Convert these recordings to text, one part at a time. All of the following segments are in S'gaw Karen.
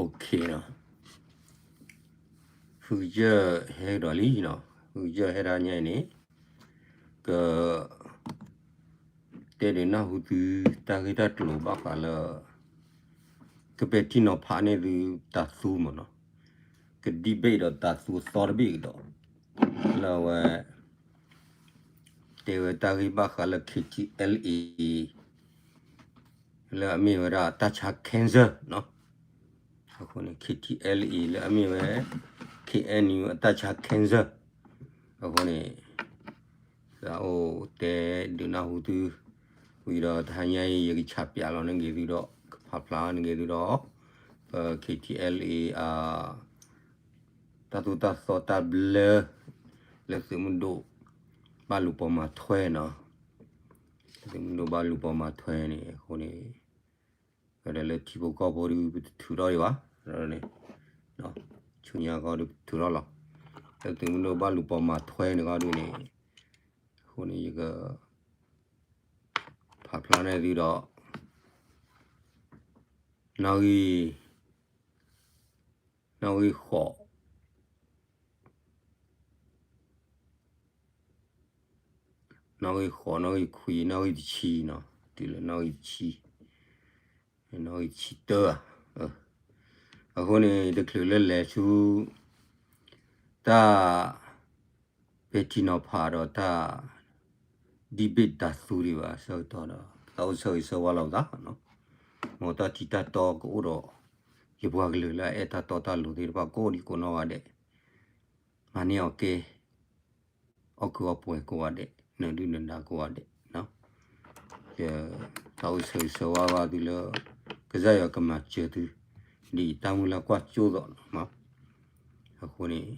OK နီၤ, ဖုကစၢၢ်ဟဲကဒီးလံနီၤ, ဖုကစၢၢ်ဟဲဒၣ်ညါအံၤန့ၣ် က တဲဒုးနၢ်ဟူသုတၢ်ဂ့ၢ်တၢ်ကျိၤဘၣ်ဃးလၢ ကပဲာ်ထံနီၤဖးန့ၢ်သုတၢ်သူမ့ၢ်နီၤ, က debate ဒီးတၢ်သူအသီတဘ့ၣ်ကဒီး, လၢအဝဲ တဲဝဲတၢ်ဂ့ၢ်ဘၣ်ဃးလၢ K T L A လၢအမ့ၢ်ဝဲဒၣ်တၢ်ဆါ cancer နီၤ, အဃိန့ၣ် K T L A လၢအမ့ၢ်ဝဲ K N U အတၢ်ဆါ cancer အဃိန့ၣ် သးအိၣ်တဲဒုးနၢ်ဟူသု ဝံၤဒီးတဟါညါအံၤ ယကဆးပၠးလီၤန့ၢ်ဂ့ၤသုဒီး ကဖးဖျါန့ၢ်ဂ့ၤသုဒီး ပ K T L A အ တၢ်သိၣ်တၢ်သီတၢ်ဘျၢ လၢသုးမုၢ်ဒိၣ်ဘၣ်လူၤပိာ်မၤထွဲနီၤ, သုးမုၢ်ဒိၣ်ဘၣ်လူၤပိာ်မၤထွဲန့ၣ် အဃိန့ၣ် ဝဲဒၣ်လၢထံဖိကီၢ်ဖိဒုးပတထုးထီၣ်ဒံးဘၣ်, ဆူညါကီဒုးပထုးထီၣ်လီၤ, လၢသုးမုၢ်ဒိၣ်ဘၣ်လူၤပိာ်မၤထွဲန့ၣ်ကီဒုးန့ၣ်, အဃိန့ၣ်ယက ဖးဖျါန့ၢ်သုဒီး နီၣ်ဂံၢ် နီၣ်ဂံၢ်ဃိး နီၣ်ဂံၢ်ဃိး နီၣ်ဂံၢ်ခွံ နီၣ်ဂံၢ်တဆံနီၤ, တုၤလၢနီၣ်ဂံၢ်တဆံ, နီၣ်ဂံၢ်တဆံတၢဧါ, အဃိန့ၣ် တချုးလၢလဲၤဆူ တၢ် ပဲာ်ထံနီၤဖးဒီးတၢ် debate တၢ်သူဒံးဘၣ် ဆၢကတီၢ်ဒီး သးအိၣ်ဆၢဂ့ၤဆၢဝါလီၤပသးနီၤ, မ်တၢ်ထံၣ်တၢ်တီကအိၣ်ဒီး ယပှၤကလုာ်လၢအအဲၣ်တၢ်တီတၢ်လိၤသ့ၣ်တဖၣ်ကိးဒံးကိးနီၢ်ဂၤဒဲး, မၤန့ၢ်အီၤကဲ အီၣ်ကုၢ်အီၣ်ပှဲၤကိးဂၤဒဲး, နဒုၣ်နဒါကိးဂၤဒဲး, ယသးအိၣ်ဆၢဂ့ၤဆၢဝါဘၣ်သုလၢ ကစၢ်ယွၤကမၤစၢၤသု ဒ်အတၢ်မုၢ်လၢ်ကွၢ်စိသိးနီၤ, အဃိန့ၣ်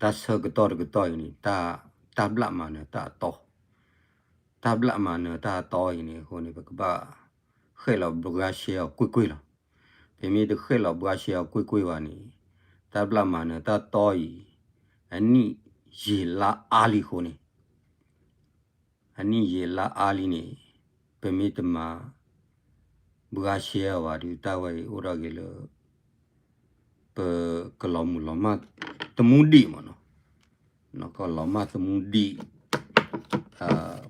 တၢ်ဆၢကတီၢ်တကတီၢ်အံၤန့ၣ် တၢ်ဘျၣ်မၤနၢၤတၢ်အတီ, တၢ်ဘျၣ်မၤနၢၤတၢ်အတီအံၤန့ၣ် အဃိန့ၣ် ပကဘၣ်ဃဲၣ်လီၤဘှါရှဲအီၤကွ့ၢ်ကွ့ၢ်လီၤ. ပမ့ၢ်တဃဲၣ်လီၤဘှါရှဲအီၤကွ့ၢ်ကွ့ၢ်ဘၣ်န့ၣ် တၢ်ဘျၣ်မၤနၢၤတၢ်တီအံၤ အနံၣ်ယံာ်လါအါလံအဃိန့ၣ် အနံၣ်ယံာ်လါအါလံန့ၣ် ပမ့ၢ်တမၤ ဘှါရှဲအီၤဘၣ်ဒီး တၢ်ဝဲအံၤအိၣ်ဒၣ်က့ၤလၢ ပကလီၤမုၢ်လီၤမၢ်သမူဒံးမ့ၢ်နီၤ, ကလီၤမၢ်သမူဒံး,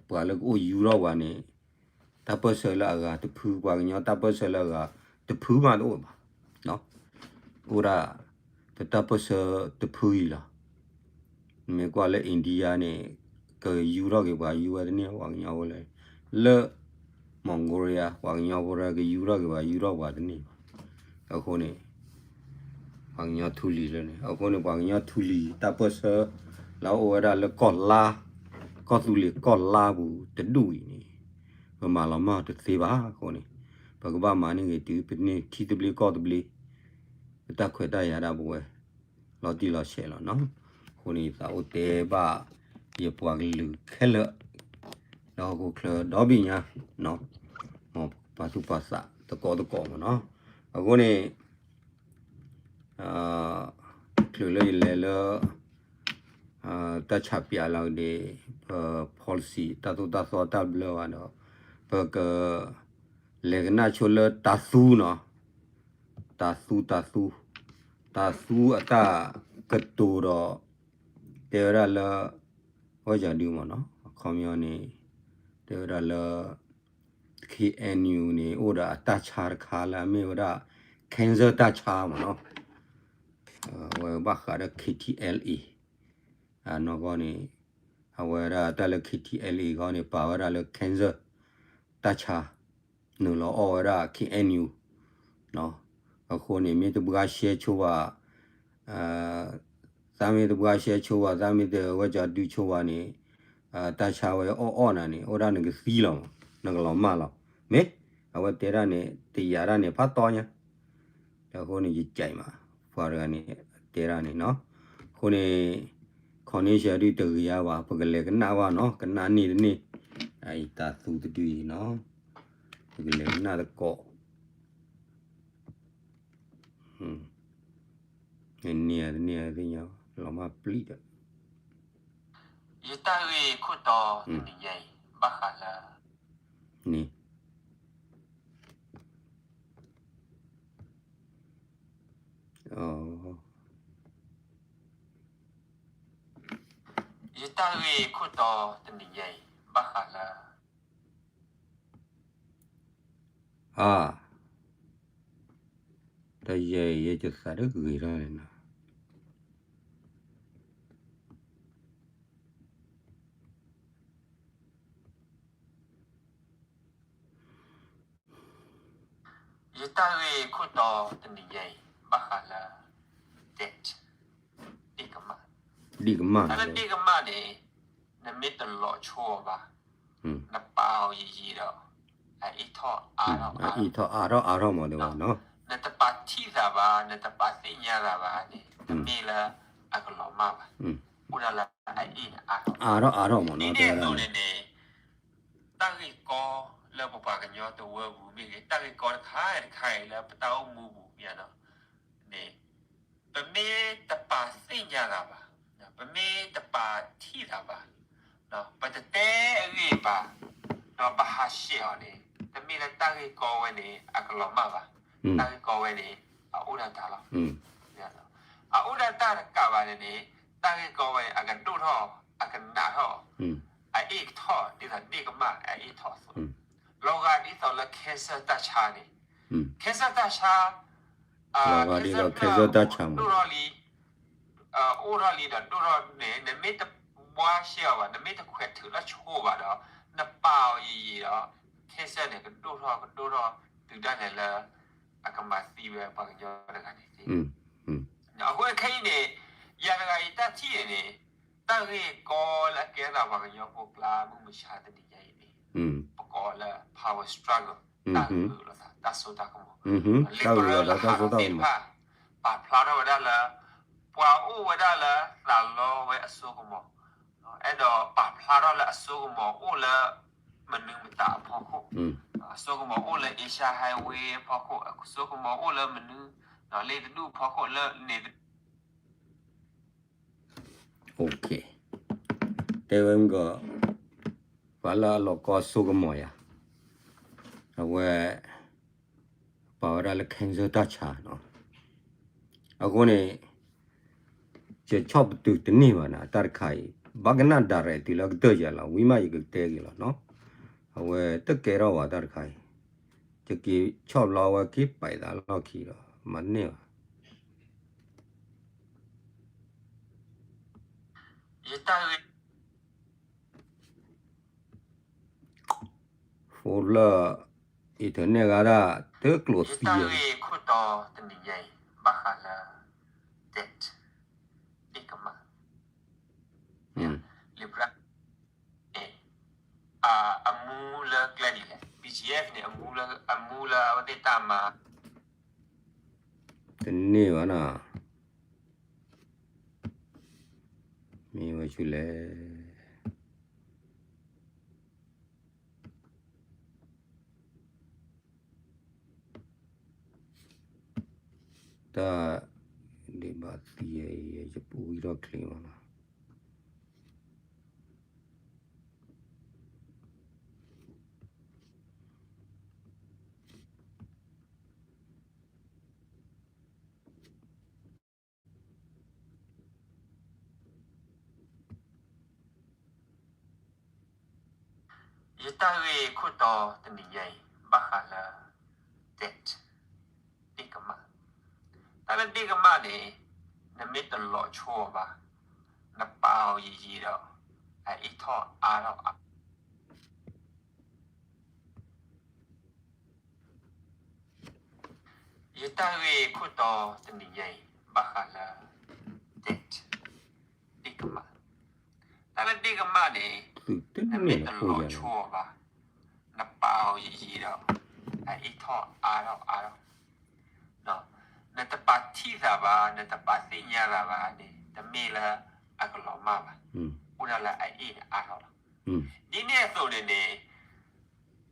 ပှၤလၢကအိၣ်ယူၤထီၣ်ပှၤန့ၣ် တၢ်ပၢၢ်ဆၢလၢအဂၤတဖု ပှၤကညီတၢ်ပၢၢ်ဆၢလၢအဂၤတဖုမးတအိၣ်ဘၣ်, အိၣ်ဒၣ် ပတၢ်ပၢၢ်ဆၢတဖုအံၤလီၤ. နမ့ၢ်ကွၢ်လၢ India န့ၣ် ကယူၤထီၣ်က့ၤပှၤယူၤဝဲတန့ၢ် ပှၤကညီဖိလၢ လၢ Mongolia ပှၤကညီဖိလၢကယူၤထီၣ်က့ၤပှၤ ယူၤထီၣ်ပှၤတန့ၢ်ဘၣ်. အဃိန့ၣ် ပှၤကညီထူလံၤလၢန့ၣ် အဃိန့ၣ် ပှၤကညီထူလံၤတၢ်ပၢၢ်ဆၢ လၢအအိၣ်ဝဲဒၣ်လၢကီၢ်လါ ကီၢ်သူလ့ၤကီၢ်လါပူၤတဒူၣ်အံၤန့ၣ် ပမၤလီၤမၢ်တသ့ဘၣ်အဃိန့ၣ် ပကဘၣ်မၤန့ၢ်ဂ့ၤတုၤပန့ၢ်ထံသဘျ့ကီၢ်သဘျ့ ပတၢ်ခွဲးတၢ်ယာ်ဒၣ်ပဝဲ လီၤတံၢ်လီၤဆဲးလီၤနီၤ. အဃိန့ၣ် ယသးအိၣ်တဲဘၣ် ယပှၤကလုာ်ခဲလၢာ် ဒီဟီၣ်ခိၣ်ချၢဒီဘ့ၣ်ညါ မ်ပပာ်သူၣ်ပာ်သးသကိးသကိးမ့ၢ်နီၤ. အဃိန့ၣ် တချုးလၢယလဲၤလၢ တၢ်ဆးပၠးလီၤက့ၤ ပ policy တၢ်သိၣ်တၢ်သီတၢ်ဘျၢဘၣ်ဒီး ပက လဲၤကနၣ်ဆိလၢတၢ်သူနီၤ, တၢ်သူ တၢ်သူ, တၢ်သူအတၢ်ကတိၤဒီး တဲဝဲဒၣ်လၢ ဝဲယၤဒုမ့ၢ်နီၤ အခီပညီန့ၣ် တဲဝဲဒၣ်လၢ K N U န့ၣ် အိၣ်ဒီးအတၢ်ဆါတခါလၢအမ့ၢ်ဝဲဒၣ် cancer တၢ်ဆါမ့ၢ်နီၤ, အဝဲဘၣ်ဃးဒီး K T L A အနီၢ်ကီၢ်န့ၣ် အဝဲဒၣ်တၢ်လၢ K T L A ဂီၢ်န့ၣ် ပာ်ဝဲဒၣ်လၢ cancer တၢ်ဆါ နုာ်လီၤအီၣ်ဝဲဒၣ် K N U အဃိန့ၣ် မ့ၢ်တဘှါရှဲဆိဘၣ် သးမ့ၢ်တဘှါရှဲဆိဘၣ် သးမ့ၢ်တဝဲကီၤဒုဆိဘၣ်န့ၣ် တၢ်ဆါဝဲအီၣ်အီၣ်နၤန့ၣ် အိၣ်ဒၣ်နကသံလီၤ နကလီၤမၢ်လီၤ. မ့ၢ် အဝဲတဲဒၣ်န့ၣ် တယာ်ဒၣ်န့ၣ် ဖးတီညါ အဃိန့ၣ် ယကဲမး ပှၤတဂၤန့ၣ် တဲဒၣ်န့ၣ်နီၤ. အဃိန့ၣ် ခီၣ်န့ၣ်ဆဲးဒုတဂ့ၤဘၣ် ပကလဲၤကနၣ်ဘၣ်နီၤ ကနၣ်န့ၢ်တန့ၢ် အအံၤတၢ်သူတဒုအံၤနီၤ ပကလဲၤကနၣ်သကိး န့ၢ်တန့ၢ်သ့ၣ်ညါ လီၤမၢ်ပျံၤဒီး ယတၢ်ဂ့ၢ်ခိၣ်တီတနံၤညါအံၤ ဘၣ်ဃးလၢ န့ၣ် ယတၢ်ဂ့ၢ်ခိၣ်တီတနံၤညါအံၤ ဘၣ်ဃးလၢ အါ, တၢ်ယဲအံၤ ယဲယသးတဂ့ၤထီၣ်န့ၣ်နီၤ. ယတၢ်ဂ့ၢ်ခိၣ်တီတနံၤညါအံၤ ဘၣ်ဃးလၢ debt ဒ့ၣ်ကမၣ်, ဒ့ၣ်ကမၣ်, တၢ်လၢဒ့ၣ်ကမၣ်န့ၣ် နမ့ၢ်တလီၤဆိအီၤဘၣ်, နပာ်အီၤယံာ်ယံာ်ဒီး အအ့ၣ်ထီၣ်အါထီၣ်, အအ့ၣ်ထီၣ်အါထီၣ်အါထီၣ်မးတဲဝဲနီၤ, နတပာ်ထံၣ်သးဘၣ်, နတပာ်သ့ၣ်ညါသးဘၣ်န့ၣ် တမ့ၢ်လၢအကလီၤမၢ်ဘၣ်, အိၣ်ဒၣ်လၢအအ့ၣ်န့ၣ်အါထီၣ်, အါထီၣ်အါထီၣ်မးနီၤ တဲဝဲဒၣ်န့ၣ် တၢ်ဂ့ၢ်ကီလၢပပှၤကညီတဝၢပူၤမ့ၢ်ဂ့ၤ, တၢ်ဂ့ၢ်ကီတခါတခါအံၤလၢပတၢ်အိၣ်မူပူၤမ့ၢ်ဧါနီၤ, န့ၣ် ပမ့ၢ်တပာ်သ့ၣ်ညါသးဘၣ်, ပမ့ၢ်တပာ်ထံၣ်သးဘၣ်, ပတတဲအဂ့ၢ်ဘၣ်, ဒီးပဟးဆှဲးအီၤန့ၣ် တမ့ၢ်လၢတၢ်ဂ့ၢ်ကီဝဲန့ၣ် အကလီၤမၢ်ဘၣ်, တၢ်ဂ့ၢ်ကီဝဲန့ၣ် အအိၣ်ဒၣ်တၢ်လီၤ, အအိၣ်ဒၣ်တၢ်တကးဘၣ်န့ၣ်န့ၣ် တၢ်ဂ့ၢ်ကီဝဲန့ၣ် အကဒိၣ်ထီၣ်, အကနးထီၣ်, အအ့ၣ်ကထီၣ် ဒ်သိးဒ့ၣ်ကမၣ်အအ့ၣ်ထီၣ်အသိး, လီၤဂာ်ဒ်သိးလၢ cancer တၢ်ဆါန့ၣ်, cancer တၢ်ဆါ cancer တၢ်ဆါ ဒိၣ်ထီၣ်လံ, အိၣ်ထီၣ်လံဒီးဒိၣ်ထီၣ်န့ၣ် နမ့ၢ်တဘှါရှဲအီၤဘၣ်, နမ့ၢ်တခွဲးထုးလၢဆိဘၣ်ဒီး နပာ်အီၤယံာ်ယံာ်ဒီး cancer န့ၣ် ကဒိၣ်ထီၣ်ကဒိၣ်ထီၣ် တုၤဒၣ်လဲာ်လၢ အကမၤသံဝဲပှၤကညီတဂၤန့ၣ်သ့. အဃိခဲအံၤန့ၣ် ယၤတဂၤအံၤတၢ်ထံၣ်န့ၣ်န့ၣ် တၢ်ဂ့ၢ်ကီလၢအကဲထီၣ်ပှၤကညီဖိကျါ မုၢ်မဆါတနံၤညါအံၤန့ၣ် ပကိးလၢ power struggle တၢ်ဂုာ်လိာ်သး တၢ်စိတၢ်ကမီၤ, လံာ်ပရၢလၢဟးထီၣ်သ့ၣ်တဖၣ် ပာ်ဖျါထီၣ်ဝဲဒၣ်လၢ ပှၤအိၣ်ဝဲဒၣ်လၢသးလီဝဲအစိကမီၤ, အဲၣ်ဒိးပာ်ဖျါထီၣ်လၢအစိကမီၤအိၣ်လၢ မနုၤမတၤအဖီခိၣ်, အစိကမီၤအိၣ်လၢ Asia Highway အဖီခိၣ်, အစိကမီၤအိၣ်လၢမနုၤ, လ့ၣ်တဒူၣ်အဖီခိၣ်လၢန့ၣ် တဲဝဲမ့ၢ်ကီး ပှၤလၢအလီၤကီအစိကမီၤယၤ, အဝဲ ပာ်ဝဲဒၣ်လၢ cancer တၢ်ဆါနီၤ. အဃိန့ၣ် ယဆီၣ်ပတုာ်တန့ၢ်ဘၣ်နၤ တၢ်တခါအံၤ ဘၣ်ကနၣ် direct တုၤလၢကတၢၢ်ယၤလီၤ ဝံၤမးယကတဲက့ၤလီၤနီၤ. အဝဲတကဲထီၣ်ဘၣ်တၢ်တခါအံၤ, ယက့ၤဆီၣ်ဘျီဝဲက့ၤပာ်သးလီၢ်ခံဒီး မၤန့ၢ်ဘၣ် ဖိလၢ internet ဂၤဒၣ် တကျိၤသံယတၢ်ဂ့ၢ်ခိၣ်တီတနံၤညါအံၤ ဘၣ်ဃးလၢ debt ဒ့ၣ်ကမၣ် လံာ်ပရၢ အမူလၢကျဲဒ်လဲၣ် BGF န့ၣ် အမူလၢအဝဲသ့ၣ်တၢ်မၤ တန့ၢ်ဘၣ်နီၤ မ့ၢ်ဝဲဆူလဲၣ် တၢ်ဒ်ဘၣ်သံအံၤ ယပူၤဝံၤထီၣ်ချ့မးနီၤ ယတၢ်ဂ့ၢ်ခိၣ်တီတနံၤညါအံၤ ဘၣ်ဃးလၢ debt ဒ့ၣ်ကမၣ်, တၢ်လၢဒ့ၣ်ကမၣ်န့ၣ် နမ့ၢ်တလီၤဆိအီၤဘၣ်, နပာ်အီၤယံာ်ယံာ်ဒီး အအ့ၣ်ထီၣ်အါထီၣ်အါ ယတၢ်ဂ့ၢ်ခိၣ်တီတနံၤညါအံၤ ဘၣ်ဃးလၢ debt ဒ့ၣ်ကမၣ်, တၢ်လၢဒ့ၣ်ကမၣ်န့ၣ် နမ့ၢ်တလီၤဆိအီၤဘၣ်, နပာ်အီၤယံာ်ယံာ်ဒီး အအ့ၣ်ထီၣ်အါထီၣ်အါထီၣ် နတပာ်ထံၣ်သးဘၣ်, နတပာ်သ့ၣ်ညါသးဘၣ်န့ၣ် တမ့ၢ်လၢအကလီၤမၢ်ဘၣ်, အိၣ်ဒၣ်လၢအအ့ၣ်န့ၣ်အါထီၣ်လီၤ. ဒ်န့ၣ်အသိးန့ၣ်န့ၣ်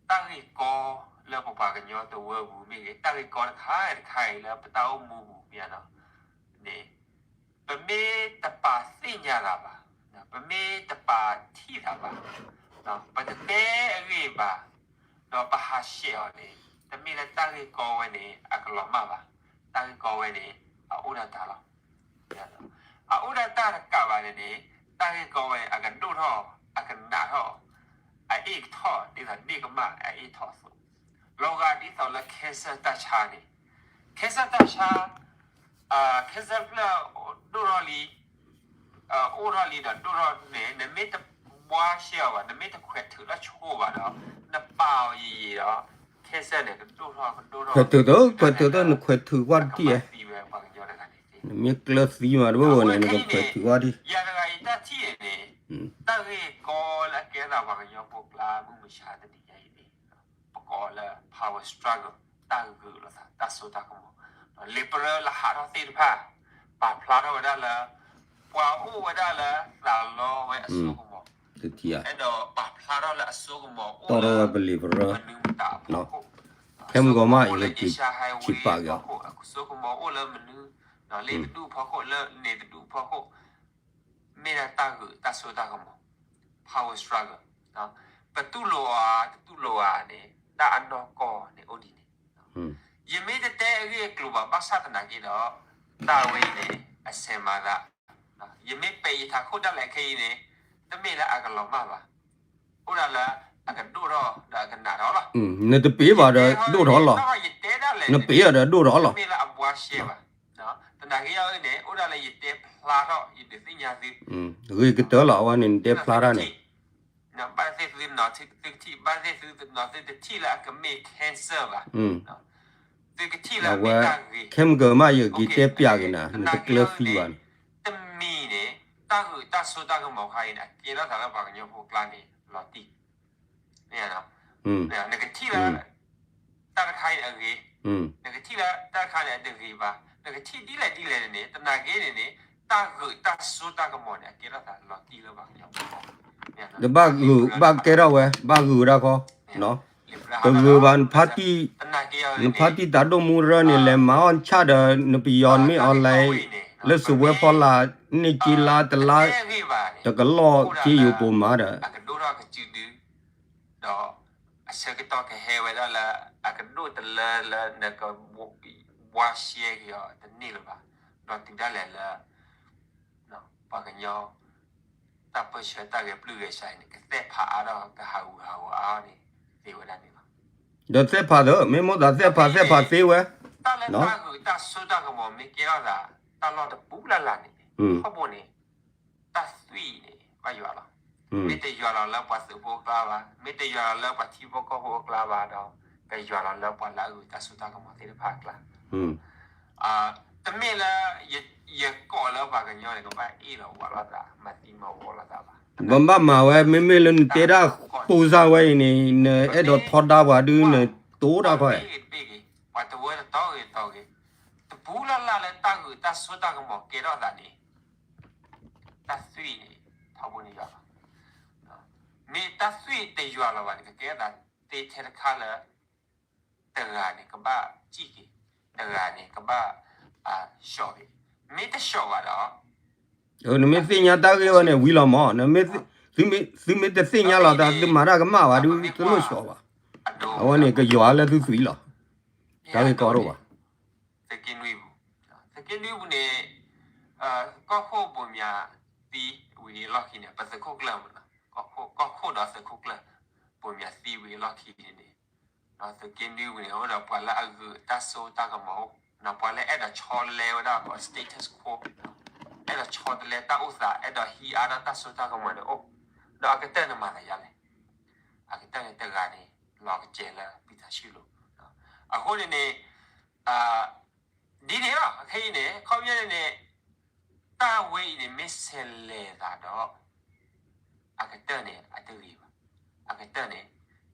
တၢ်ဂ့ၢ်ကီလၢပပှၤကညီတဝၢပူၤမ့ၢ်ဂ့ၤ, တၢ်ဂ့ၢ်ကီတခါတခါအံၤလၢပတၢ်အိၣ်မူပူၤမ့ၢ်ဧါနီၤ, န့ၣ် ပမ့ၢ်တပာ်သ့ၣ်ညါသးဘၣ်, ပမ့ၢ်တပာ်ထံၣ်သးဘၣ်, ပတတဲအဂ့ၢ်ဘၣ်, ဒီးပဟးဆှဲးအီၤန့ၣ် တမ့ၢ်လၢတၢ်ဂ့ၢ်ကီဝဲန့ၣ် အကလီၤမၢ်ဘၣ်, တၢ်ဂ့ၢ်ကီဝဲန့ၣ် အအိၣ်ဒၣ်တၢ်လီၤ. အအိၣ်ဒၣ်တၢ်တကးဘၣ်န့ၣ်န့ၣ် တၢ်ဂ့ၢ်ကီဝဲန့ၣ် အကဒိၣ်ထီၣ် အကနးထီၣ် အအ့ၣ်ကထီၣ် ဒ်သိးန့ၢ်ကမၣ်အအ့ၣ်ထီၣ်အသိး လီၤဂာ်ဒ်သိးလၢ cancer တၢ်ဆါန့ၣ် cancer တၢ်ဆါ cancer ဖျၢၣ်ဒိၣ်ထီၣ်လံ အိၣ်ထီၣ်လံဒီးဒိၣ်ထီၣ်န့ၣ် နမ့ၢ်တဘှါရှဲအီၤဘၣ် နမ့ၢ်တခွဲးထုးလၢဆိဘၣ်ဒီး နပာ်အီၤယံာ်ယံာ်ဒီး cancer န့ၣ် ကဒိၣ်ထီၣ်ကဒိၣ်ထီၣ် ခွဲးထုးသၢ ခွဲးထုးသၢ နခွဲးထုးကွၢ်တထံၣ်ဧါ နမ့ၢ်ကျၢၤသံမးတဘၣ်ဝဲန့ၣ် နကခွဲးထုးကွၢ်ဒံး ယၤတဂၤအံၤတၢ်ထံၣ်န့ၣ် တၢ်ဂ့ၢ်ကီလၢအကဲသးပှၤကညီဖိကျါမုၢ်မဆါတနံၤညါအံၤန့ၣ် ပကိးလၢ power struggle တၢ်ဂုာ်လိာ်သး တၢ်စိတၢ်ကမီၤ လံာ်ပရၢလၢဟးထီၣ်သ့ၣ်တဖၣ် ပာ်ဖျါထီၣ်ဝဲဒၣ်လၢ ပှၤအိၣ်ဝဲဒၣ်လၢသးလီဝဲအစိကမီၤ အဲၣ်ဒိးပာ်ဖျါထီၣ်လၢအစိကမီၤအိၣ်လၢ မနုၤမတၤအဖီခိၣ် ခဲမုၢ်ဂီၤမး ယကထံၣ်ပာ်က့ၤအီၤ အစိကမီၤအိၣ်လၢမနုၤ လ့ၣ်တဒူၣ်အဖီခိၣ် လၢန့ၣ်တဒူၣ်အဖီခိၣ် မ့ၢ်ဒၣ်တၢ်ဂုာ်တၢ်စိတၢ်ကမီၤ power struggle ပတူၢ်လိာ်အီၤ တတူၢ်လိာ်အီၤန့ၣ် တၢ်အနီၢ်ကီၢ်န့ၣ်အိၣ်ဒ်န့ၣ် ယမ့ၢ်တတဲအဂ့ၢ်အကျိၤဘၣ် ဘၣ်ဆၣ်သနာ်က့ဒီး တၢ်ဝဲအံၤန့ၣ် အဆဲးမၤသး ယမ့ၢ်ပဲာ်ယထးခိၣ်ဒၣ်လဲာ်ခဲအံၤန့ၣ် တမ့ၢ်လၢအကလီၤမၢ်ဘၣ် အိၣ်ဒၣ်လၢအကဒိၣ်ထီၣ်ဒီးအကနးထီၣ်လီၤ. နတပ့ၤဘၣ်ဒီးဒိၣ်ထီၣ်လီၤ. နပ့ၤအီၤဒီးဒိၣ်ထီၣ်လီၤ. သနာ်က့အန့ၣ် အိၣ်ဒၣ်လၢယတဲဖျါထီၣ် ယဒုးသ့ၣ်ညါသု ဂ့ၤကတၢၢ်လီၤ အဝဲန့ၣ် နတဲဖျါတၢ်န့ၣ် ဘၣ်သ့ၣ်သုနီၤ သုကထံၣ် ဘၣ်သ့ၣ်သုနီၤသုတထံၣ်လၢအကမ့ၢ် cancer ဘၣ် သုကထံၣ်လၢအမ့ၢ်တၢ်ဂ့ၤ ခဲမုၢ်ကမၣ် ယက့ၤတဲပျးက့ၤနၤ နတကျၢၤသံဘၣ်န့ၣ် တမံၤန့ၣ် တၢ်ဂုာ်တၢ်စိတၢ်ကမီၤခါအံၤန့ၣ် အကဲထီၣ်သးလၢပှၤကညီဖိကျါန့ၣ် လီၤတံၢ် နကထံၣ်လၢ တၢ်တခါအံၤန့ၣ်အဂ့ၤ, နကထံၣ်လၢတၢ်တခါန့ၣ်အတဂ့ၤဘၣ်, နကထံၣ်ဒ်လဲၣ်ဒ်လဲၣ်န့ၣ် သနာ်က့န့ၣ်န့ၣ် တၢ်ဂုာ်တၢ်စိတၢ်ကမီၤန့ၣ် အကဲထီၣ်သးလီၤတံၢ်လၢပှၤကညီဖိ ဘၣ်ဂုာ်ဘၣ်ကဲထီၣ်ဝဲ ဘၣ်ဂုာ်ဝဲဒၣ်ခီ, တဂုာ်ဘၣ် နဖါတံၢ်သးဒိၣ်မူရၢန့ၣ် လဲၤမၤအီၣ်ဆၣ်ဒီး နပယီၤမ့ၢ် online လၢစဝဲဖီလာ် န့ၢ်က့လါတလါ တကလီၢ်က့ယိၤပိာ်မးဒီး ဒီးအဆၢကတီၢ်ကဟဲဝဲဒၣ်လၢ အကဒိၣ်တလၢလၢနက ဘှါရှဲက့ၤအီၤတန့ၢ်လၢၤဘၣ်, ဒီးတုၤဒၣ်လဲာ်လၢ ပှၤကညီ တၢ်ပၢဆှၢတၢ်ဂဲၤပျုၢ်ဂဲၤဆှးအံၤန့ၣ် ကသဲၣ်ဖးအါထီၣ် ကဟးဂူာ်ဟးဂီၤအါထီၣ်န့ၣ် သ့ဝဲဒၣ်န့ၣ်လီၤ. ဒီးသဲၣ်ဖးသ့ မ့ၢ်မိၣ်သးသဲၣ်ဖးသဲၣ်ဖးသ့ဝဲ တၢ်လၢတၢ်ဂုာ်တၢ်စိတၢ်ကမီၤမ့ၢ်ကဲထီၣ်သး တၢ်လီၢ်တပူၤလၢ်လၢ်န့ၣ် ထီဘိန့ၣ် တၢ်သွံၣ်န့ၣ် ဘၣ်ယွၤလီၤ. မ့ၢ်တယွၤလီၤလၢပှၤသုးဖိအကျါဘၣ်, မ့ၢ်တယွၤလီၤလၢပှၤထံဖိကီၢ်ဖိအကျါဘၣ်ဒီး ကယွၤလီၤလၢပှၤလၢအဂုာ်တၢ်စိတၢ်ကမီၤသ့ၣ်တဖၣ်အကျါ တမ့ၢ်လၢ ယကိးလၢပှၤကညီန့ၣ် ကဘၣ်အ့ၣ်လိာ်ဝီလိာ်သး မၤသံမၤဝီလိာ်သးဘၣ်. ဘၣ်မၤဝဲ မ့မ့ၢ်လၢနတဲတၢ်ဖိစၢ်ဝဲအံၤန့ၣ် နအဲၣ်ဒိးထီဒါပှၤဒုး နတိၢ်တၢ်ခီ ပှၤတဝၢတတီၤဂ့ၤတီၤဂ့ၤ, တပူၤလၢ်လၢ်လၢတၢ်ဂုာ်တၢ်စိတၢ်ကမီၤကဲထီၣ်သးန့ၣ် တၢ်သွံၣ်န့ၣ် ထီဘိန့ၣ်ယွၤလီၤ. မ့ၢ်တၢ်သွံၣ်တယွၤလီၤဘၣ်န့ၣ် ကကဲထီၣ်သးသ့ထဲတခါလၢ တဂၤန့ၣ် ကဘၣ်စံၣ်က့ၤ, တဂၤန့ၣ် ကဘၣ်ဆှီၣ်က့ၤ, မ့ၢ်တဆှီၣ်ဘၣ်ဒီး နမ့ၢ်သ့ၣ်ညါတၢ်ဂ့ၢ်ဝဲန့ၣ် ဝံၤလီၤမး, သုမ့ၢ်တသ့ၣ်ညါလီၤသး သုမၤတၢ်ကမၣ်ဘၣ်ဒုး တလိၣ်ဆှီၣ်ဘၣ်. အဝဲန့ၣ် ကယွၤလၢသုသွံၣ်လီၤ. တၢ်ဂ့ၢ်ကီတအိၣ်ဘၣ်. သုးက့နွံပူၤ, သုးက့နွံပူၤန့ၣ် ကီၢ်ခိၣ်ဘိးမၠးသံဝံၤအလီၢ်ခံန့ၣ် ပသုးခိၣ်ကျၢၢ်မး, ကီၢ်ခိၣ်ဒီးသုးခိၣ်ကျၢၢ် ဘိးမၠးသံဝံၤအလီၢ်ခံန့ၣ်န့ၣ် သုးက့နွံပူၤန့ၣ် အိၣ်ဒီးပှၤလၢအဂုာ်တၢ်စိတၢ်ကမီၤအိၣ်, ပှၤလၢအဲၣ်ဒိးဆီတလဲဝဲဒၣ်ပှၤ status quo, အဲၣ်ဒိးဆီတလဲတၢ်အိၣ်သး အဲၣ်ဒိးဟံးအါထီၣ်တၢ်စိတၢ်ကမီၤန့ၣ်အိၣ်, ဒီးအကတၢၢ်န့ၣ်မၤသးယါလဲၣ်. အကတၢၢ်န့ၣ်တဂၤန့ၣ် လီၤကစဲၤလၢပံသးဆံလိၤ, အဃိန့ၣ်န့ၣ် ဒ်န့ၣ်လီၤ. အခဲအံၤန့ၣ် ခီပညီန့ၣ်န့ၣ် တၢ်ဝဲအံၤန့ၣ် မ့ၢ်ဆဲးလဲၤသးဒီး အကတၢၢ်န့ၣ် အတဂ့ၤဘၣ်. အကတၢၢ်န့ၣ်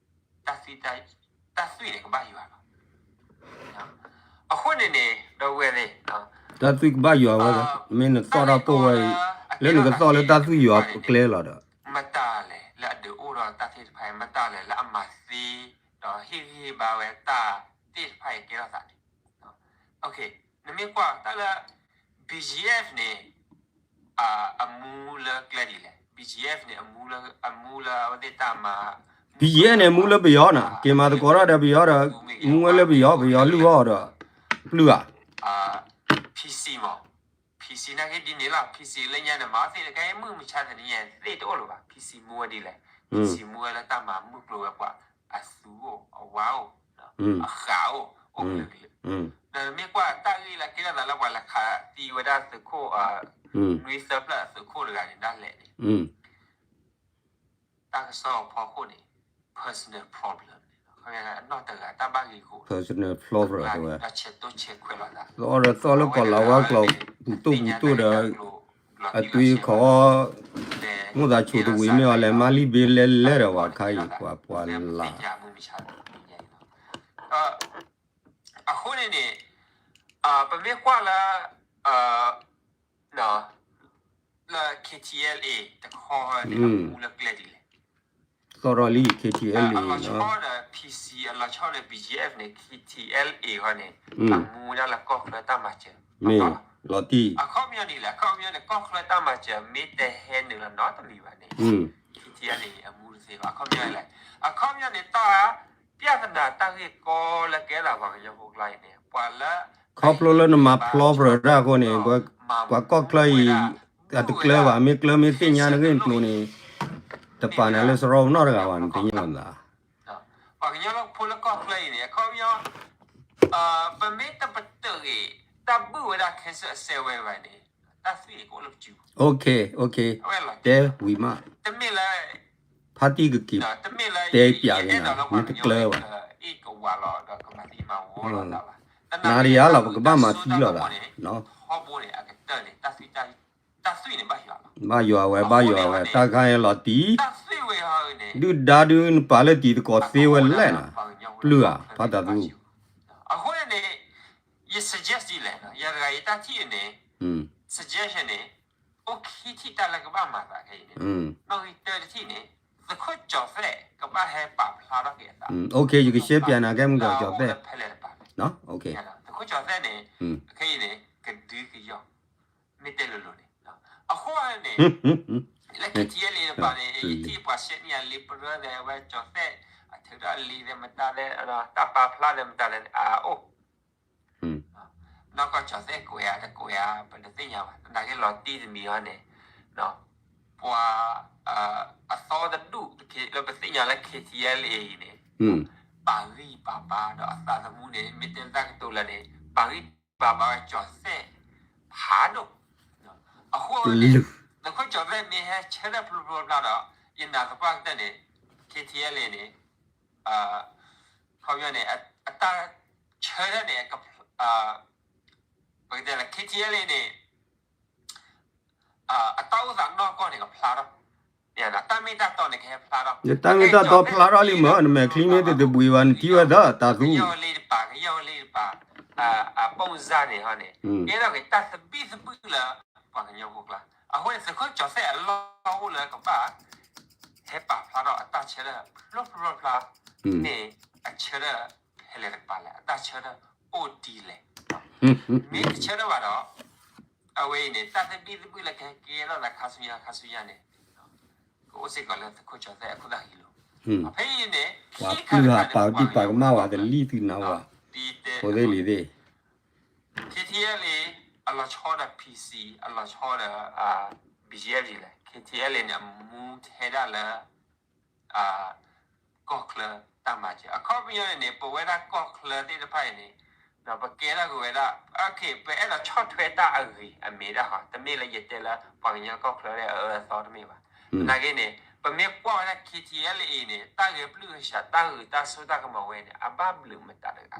တၢ်သွံၣ်န့ၣ် ကဘၣ်ယွၤလီၤ. အဃိန့ၣ်န့ၣ် ဒီပုၢ်ဝဲၢ်သ့ၣ် တၢ်သွံၣ်ကဘၣ်ယွၤဝဲ, မ့ၢ်နသီၣ်တၢ်ပိၢ်ဝဲအံၤ လၢနကသီၣ်လၢတၢ်သွံၣ်ယွၤအကျဲလီၤဒီး မတၤလဲၣ်လၢအဒုးအိၣ်ဒီးတၢ်သ့ၣ်တဖၣ်အံၤ မတၤလဲၣ်လၢအမၤသ့ ဒီးဟ့ၣ်ဂံၢ်ဟ့ၣ်ဘါဝဲတၢ်သ့ၣ်တဖၣ်အံၤကဲထီၣ်သးန့ၣ် နမ့ၢ်ကွၢ်တၢ်လၢ BGF န့ၣ် အမူလၢကျဲဒ်လဲၣ်, BGF န့ၣ် အမူလၢအဝဲသ့ၣ်တၢ်မၤ BGF န့ၣ် မူလၢပယီၤနီၤ, က့ၤမၤသကိးတၢ်ဒီးပယီၤဒီး မူဝဲလၢပယီၤ, ပယီၤလုၢ်အီၣ်ဒီး ပျုၢ်ဧါ. PC မး, PC နာ်က့ဒ်န့ၣ်လီၤ, PC လၢညါန့ၣ် မၤသ့ၣ်တခါအံၤ မုၢ်မဆါတနံၤညါသ့ၣ်တအိၣ်လၢၤဘၣ်, PC မူဝဲဒ်လဲၣ်, PC မူဝဲလၢတၢ်မၤမုၢ်ကျိၤဝဲၤကွာ် အသူအိၣ်, အဝါအိၣ်, အဃးအိၣ်, အိၣ်ကလုာ်ကလုာ်, ဒီးမ့ၢ်ကွၢ်တၢ်ဂ့ၢ်လၢကဲထီၣ်သးလၢပှၤလဲၤခးသံဝဲဒၣ်သုးခိၣ် နွံသၢဖျၢၣ်သုးခိၣ်တဂၤန့ၣ် ဒၣ်လဲာ်န့ၣ် တၢ်ကစီၣ်အဖီခိၣ်န့ၣ် personal problem န့ၣ်လီၤ. အနီၢ်တဂၤတၢ်ဘၣ်ဂ့ၤဂီၢ် personal problem ဝဲ တၢ်ဆဲးတိၢ်ဆဲးခွဲးလိာ်သး သီၣ်ဒီးသီၣ်လၢကီၢ်လၤဝါကျိာ် ပူၤတိၢ်ပူၤတိၢ်ဒီး အသွံၣ်ခီ မိၢ်သးဆူၣ်တဝံၤမ့ၢ်အီၤလဲၤမါလံဘ့လဲလဲဒီးပှၤခါအံၤ ပှၤပှၤလၢ် အဃိန့ၣ်န့ၣ် ပမ့ၢ်ကွၢ်လၢ လၢ KTLA တခီန့ၣ် အမူလၢကျဲဒ်လဲၣ်, သီၣ်ထီၣ်လံ KTLA အလီၤဆီဒီး PC အလီၤဆီဒီး BGF န့ၣ် KTLA ဃီန့ၣ် အမူဝဲဒၣ်လၢကီၢ်ချၢတၢ်မၤစၢၤ မ့ၢ်လီၤတံၢ် အခီပညီဒ်လဲၣ်, အခီပညီန့ၣ် ကီၢ်ချၢတၢ်မၤစၢၤ မ့ၢ်တဟဲနုာ်လီၤနီတမံၤဘၣ်န့ၣ် KTLA န့ၣ် အမူတသ့ဘၣ်, အခီပညီလဲၣ်, အခီပညီန့ၣ် တၢ် ပြဿနာ တၢ်ဂ့ၢ်ကီလၢကဲထီၣ်ပှၤကညီဖိကျါအံၤန့ၣ် ပှၤလၢ ခီဖျိလၢနမၤဖျီပရၢတၢ်အဃိန့ၣ် ပှၤကီၢ်ချၢအံၤ အတကျၢၤဘၣ်, မ့ၢ်ကျၢၤမ့ၢ်သ့ၣ်ညါနဂ့ၢ်ကျိၤန့ၣ် တပာ်နၤလၢစရီပနီၣ်တဂၤဘၣ် နသ့ၣ်ညါလီၤသး ပှၤကညီဖိလၢကီၢ်ချၢအံၤန့ၣ် အခီပညီ ပမ့ၢ်တပတုာ်ဂ့ၤ တၢ်ဘုၣ်ဝဲဒၣ် cancer အစဲးဝဲဘၣ်န့ၣ် တၢ်သွံၣ်န့ၣ်ကအိၣ်လၢပစုပူၤ တဲဝံၤမး တမ့ၢ်လၢ ဖါတံၢ်ကက့ၤ တဲပၠးက့ၤနၤ မ့ၢ်တကျၢၤဘၣ် နၤဒီးယၤလီၤ ပကဘၣ်မၤသံလိာ်သး ဘၣ်ယွၤဝဲ ဘၣ်ယွၤဝဲ တၢ်ခါအံၤလီၤတံၢ် ဒုၣ်ဒါဒုးနပာ်လၢတံၤသကိးသ့ဝဲလဲၣ်နၤ ပျုၢ်ဧါ ဖါတၢ်သူ အဃိန့ၣ်န့ၣ် ယ suggest ဒ်လဲၣ် ယၤတဂၤယတၢ်ထံၣ်န့ၣ် suggestion န့ၣ် အိၣ်ခံထံၣ်တၢ်လၢကဘၣ်မၤသးခဲအံၤန့ၣ် နီၣ်ဂံၢ်တၢတထံၣ်န့ၣ် သုးခိၣ်ကၠီၤသဲးကဘၣ်ဟဲပာ်ဖျါထီၣ်က့ၤအသး ယကရှဲပၠးနၤကဲမုၢ်ကီၢ်ကၠီၤသဲး ဖဲလဲၣ်တပာ်လဲၣ် သုးခိၣ်ကၠီၤသဲးန့ၣ် ခဲအံၤန့ၣ် ကဒုကယီၢ် မ့ၢ်တဲလိၤလိၤန့ၣ် အဃိန့ၣ် လၢ KTLA တပၤန့ၣ် ယထံၣ်ပှၤရှဲန့ၢ်ယၤလံ ပရၢသဲးဝဲကၠီၤသဲး အထုးထီၣ်လံသဲးမတၤသဲး တၢ်ပာ်ဖျါသဲးမတၤသဲးန့ၣ် အအိၣ် နီၢ်ကီၢ်ကၠီၤသဲးကွဲးဧါ တကွဲးဧါ ပတသ့ၣ်ညါဘၣ် သနာ်က့လီၤတံၢ်တမံၤဟီန့ၣ် ပှၤ အသီတဒူၣ်တက့ၢ်လၢပသ့ၣ်ညါလၢ KTLA အံၤန့ၣ် ပာ်ဂံၢ်ပာ်ဘါဒီးအသးသမူန့ၣ် မ့ၢ်တဲတၢ်ကတိၤလၢန့ၣ် ပာ်ဂံၢ်ပာ်ဘါဝဲကၠီၤသဲးဖးဒိၣ် အဃိန့ၣ် သုးခိၣ်ကၠီၤသဲးမ့ၢ်ဟဲဆၢထၢၣ်ဖျိဖျိဖျါဒီး ယနာ်သပှၢ်ကတၢၢ်န့ၣ် KTLA န့ၣ် ခီပညီန့ၣ် အတၢ်ဆၢထၢၣ်န့ၣ် ပကတဲလၢ KTLA န့ၣ် အတၢ်အိၣ်သးနီၢ်ကီၢ်န့ၣ်ကဖျါထီၣ်, တၢ်မ့ၢ်တၢ်တီန့ၣ်ကဟဲဖျါထီၣ်, တၢ်မ့ၢ်တၢ်တီဖျါထီၣ်လံမ့ၢ် နမဲာ်ချံမ့ၢ်တတဘှံးဘၣ် နထံၣ်ဝဲသၢတၢ်သူ, ကယီၢ်လံတပၤ ကယီၢ်လံတပၤ, အပိၢ်စၢ်န့ၣ်ဟီန့ၣ် ကဲထီၣ်က့ၤတၢ်သဘံၣ်သဘုၣ်လၢ ပှၤကညီဖိကျါ, အဃိန့ၣ် သုးခိၣ်ကၠီၤသဲးအလီၢ်အိၣ်လၢကဘၣ် ဟဲပာ်ဖျါထီၣ်အတၢ်ဆၢထၢၣ်ဖျိဖျိဖျါဖျါ, မ့ၢ်အဆၢထၢၣ်ဖဲလဲၣ်တကပၤလဲၣ် အတၢ်ဆၢထၢၣ်အိၣ်ဒ်လဲၣ်, မ့ၢ်တဆၢထၢၣ်ဘၣ်ဒီး အဝဲအံၤန့ၣ် တၢ်သဘံၣ်သဘုၣ်လၢကဟဲကဲထီၣ်သးခါဆူညါခါဆူညါန့ၣ် ကအိၣ်စ့ၢ်ကီးလၢသုးခိၣ်ကၠီၤသဲးအခိၣ်သၣ်ဃံလိၤ, ဖဲအံၤန့ၣ် ခံခါတခါန့ၣ် ပှၤကလုာ်ဟးပာ်ဒံးပာ်ကမၣ်ဝဲတလံၣ်သုနၤဝဲ, ဖိသ့ၣ်လံၤသ့ၣ် KTLA အလီၤဆီဒီး PC အလီၤဆီဒီး BGF ဒ်လဲၣ်, KTLA န့ၣ် အမူထဲဒၣ်လၢ ကီၢ်ချၢတၢ်မၤစၢၤ အခီပညီန့ၣ်န့ၣ် ပဝဲဒၣ်ကီၢ်ချၢသ့ၣ်တဖၣ်အံၤန့ၣ် ပကဲထီၣ်က့ၤဝဲဒၣ် ပအဲၣ်ဒိးဆီၣ်ထွဲတၢ်အဂ့ၤအမ့ၢ်ဒၣ်ဃီ တမ့ၢ်လၢယတဲလၢပှၤကညီကီၢ်ချၢအအၢအသီတမ့ၢ်ဘၣ်, သနာ်က့န့ၣ် ပမ့ၢ်ကွၢ်ဝဲဒၣ် KTLA အံၤန့ၣ် တၢ်ဂဲၤပျုၢ်ကစှၤ တၢ်ဂုာ်တၢ်ဆိၣ်တၢ်ကမီၤဝဲန့ၣ် အဘၣ်ဘျုးမတၤတဂၤလဲၣ်,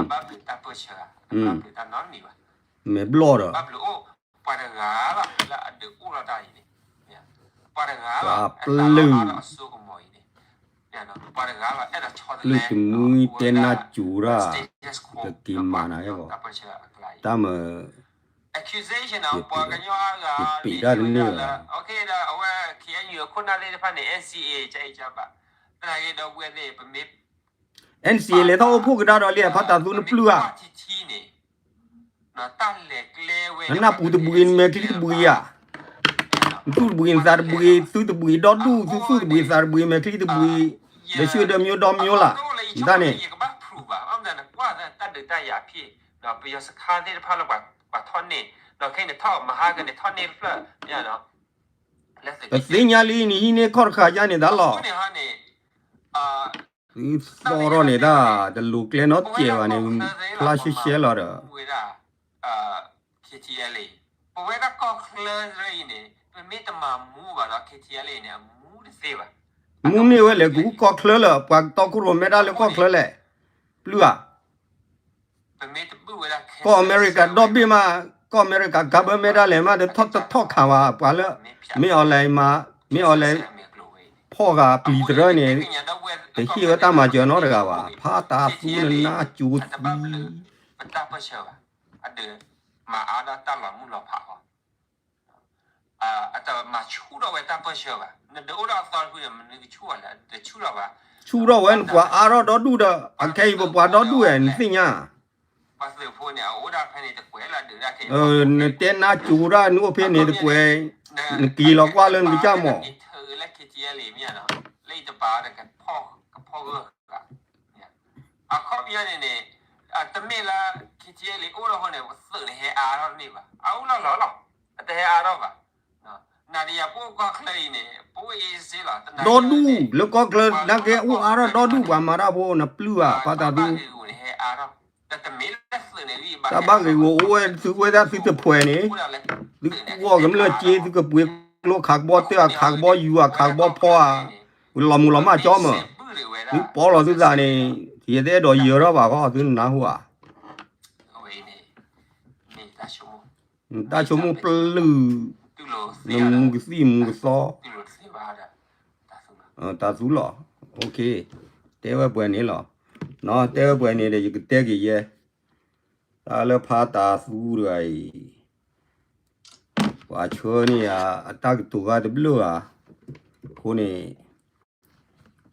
အဘၣ်ဘျုးတၢ်ပၢၢ်ဆၢဧါ, အဘၣ်ဘျုးတၢ်နီတမံၤဘၣ် မဲာ်ဘျီၣ်ဒီး ဘၣ်ဘျုးအိၣ် ပှၤတဂၤလီၤ လၢအဒုးအိၣ်ထီၣ်တၢ်အံၤန့ၣ်, ပှၤတဂၤလီၤ အတၢ်လီၤအါဒီးအစိကမီၤအံၤန့ၣ်, ပှၤတဂၤလီၤ အဲၣ်ဒိးဆီတလဲ ပျုၢ်တမူတဲနၢ်စူၤတၢ် ကက့ၤမၤနၤဟဲဂီၤ တၢ်မၤ accusation ပှၤကညီအါဂၤ ယပ့ၤတၢ်တန့ၢ်ဘၣ် အဝဲ KNU အခိၣ်နၢ်သ့ၣ်တဖၣ်န့ၣ် NCA ကအဲၣ်ကဘၣ်, သနာ်က့ဒီပုၢ်ဝဲၢ်သ့ၣ် ပမ့ၢ် NCA လဲၤထီၣ်အိၣ်ဖှိၣ်ကဒါဒီးလံ ဖါတၢ်သူနပျုၢ်ဧါ, နနၢ်ပူၤတဘှံး နမဲာ်ချံတဘှံးဧါ, နသူၣ်တဘှံး နသးတဘှံး သုတဘှံး ဒီဒူၣ် သုသူၣ်တဘှံး သးတဘှံး မဲာ်ချံတဘှံး, ဒီးဆူဒီးမျိုးဒီမျိုးလၢ်, တၢ်န့ၣ် ပယီၤစခါသ့ၣ်တဖၣ်လၢပှၤ ပှၤထီၣ်န့ၢ်, ဒီးခဲအံၤန့ၣ်ထီၣ်မဟါကန့ၣ် ထီၣ်န့ၢ်တဖျၢၣ်, ပသ့ၣ်ညါလံန့ၣ် ဟံးန့ၢ်ခီၣ်တဃာ်ယါန့ၣ်သးလီၤ. သီၣ်ထီၣ်န့ၣ်တၢ် တလိၤကျဲနီတစဲးဘၣ်န့ၣ် ဖျါရှဲရှဲလီၤဒီး KTLA ပဝဲဒၣ်ကီၢ်ချၢအံၤန့ၣ် ပမ့ၢ်တမၤမူဘၣ်ဒီး KTLA န့ၣ် အမူတသ့ဘၣ်. မူန့ၢ်ဝဲလဲၣ် ကကူကီၢ်ချၢလၢ ပှၤတီခိၣ်ရိၣ်မဲဒၣ်လၢကီၢ်ချၢလဲၣ်, ပျုၢ်ဧါ. ကီၢ်အမဲရကၤဒီဘ့ၣ်မး, ကီၢ်အမဲရကၤ government ဒၣ်လဲာ်မး တထီၣ်တထီၣ်ခးဘၣ် ပှၤလၢ မ့ၢ်အီၤလဲၣ်မး, မ့ၢ်အီၤလဲၣ် ဖီၣ်ဂၤပျံၤတရၢန့ၣ် တဟ့ၣ်ဝဲတၢ်မၤစၢၤနီတဂၤဘၣ်. ဖးတးသူနနါကၠိသံ အတမၤဆူၣ်ထီၣ်ဝဲတၢ်ပၢၢ်ဆၢဘၣ်. အတမၤဆူၣ်ထီၣ်ဝဲတၢ်ပၢၢ်ဆၢဘၣ်. နဒုးအိၣ်ဒီးအသီတဖုန့ၣ် မနုၤကဆူၣ်အီၤလဲၣ်, တဆူၣ်ထီၣ်ဘၣ်. ဆူၣ်ထီၣ်ဝဲနပှၤအါထီၣ်ဒီဒူၣ်ဒီး အခဲအံၤပပှၤဒီဒူၣ်ဝဲ နသ့ၣ်ညါ. နတဲနါကၠိဒၣ်နအိၣ်ဖဲန့ၣ်တကွဲး, နက့ၤလီၤကွၢ်လၢနကစၢ်မီၢ် အခီပညီန့ၣ်န့ၣ် တမ့ၢ်လၢ KTLA အိၣ်ဒီးဃိန့ၣ် ပသုးန့ၣ်ဟဲအါထီၣ်တန့ၢ်ဘၣ်. အအိၣ်လီၤလီၤလီၤ, အတဟဲအါထီၣ်ဘၣ်. နၤဒီးယၤပအိၣ်ကီၢ်ချၢအံၤန့ၣ် ပအိၣ်အ့စ့လီၤ. ဒီဒူၣ်လၢကီၢ်ချၢ နာ်က့အိၣ်အါထီၣ်ဒီဒူၣ် ပှၤမၤတၢ်ဖိ နပျုၢ်ဧါ ဖးတးသူ တၢ်ဘၣ်ဂ့ၤဂီၤအိၣ်ဝဲ သုဝဲဒၣ်သုတဖှဲးန့ၣ်, သုကီၢ်ကမျၢၢ်စ့ သုကပှ့ၤကျိခးကဘီတၢၢ် အခးကဘီယူၤ အခးကဘီဖီဧါ, လီၤမုၢ်လီၤမၢ်ကၠီမး, သုပီလီၤသုသးန့ၣ် ယတအဲၣ်ဒိးယၢၤထီၣ်ဘၣ်ဃီ သုနနၢ်ဟူဧါ. တၢ်ဆိကမိၣ်ပျုၢ်, နမူကသံၣ်မူကသီ, တၢ်သူလီၤ, တဲဝဲပှဲၤန့ၣ်လီၤ. တဲဝဲပှဲၤန့ၣ်ဒီး ယကတဲက့ၤယဲ, တၢ်လၢဖးတးသူတဂၤအံၤ ပှၤဆှၢန့ၢ်ယၤ အတၢ်ကတိၤဂၤတဘျုးဧါ, အဃိန့ၣ်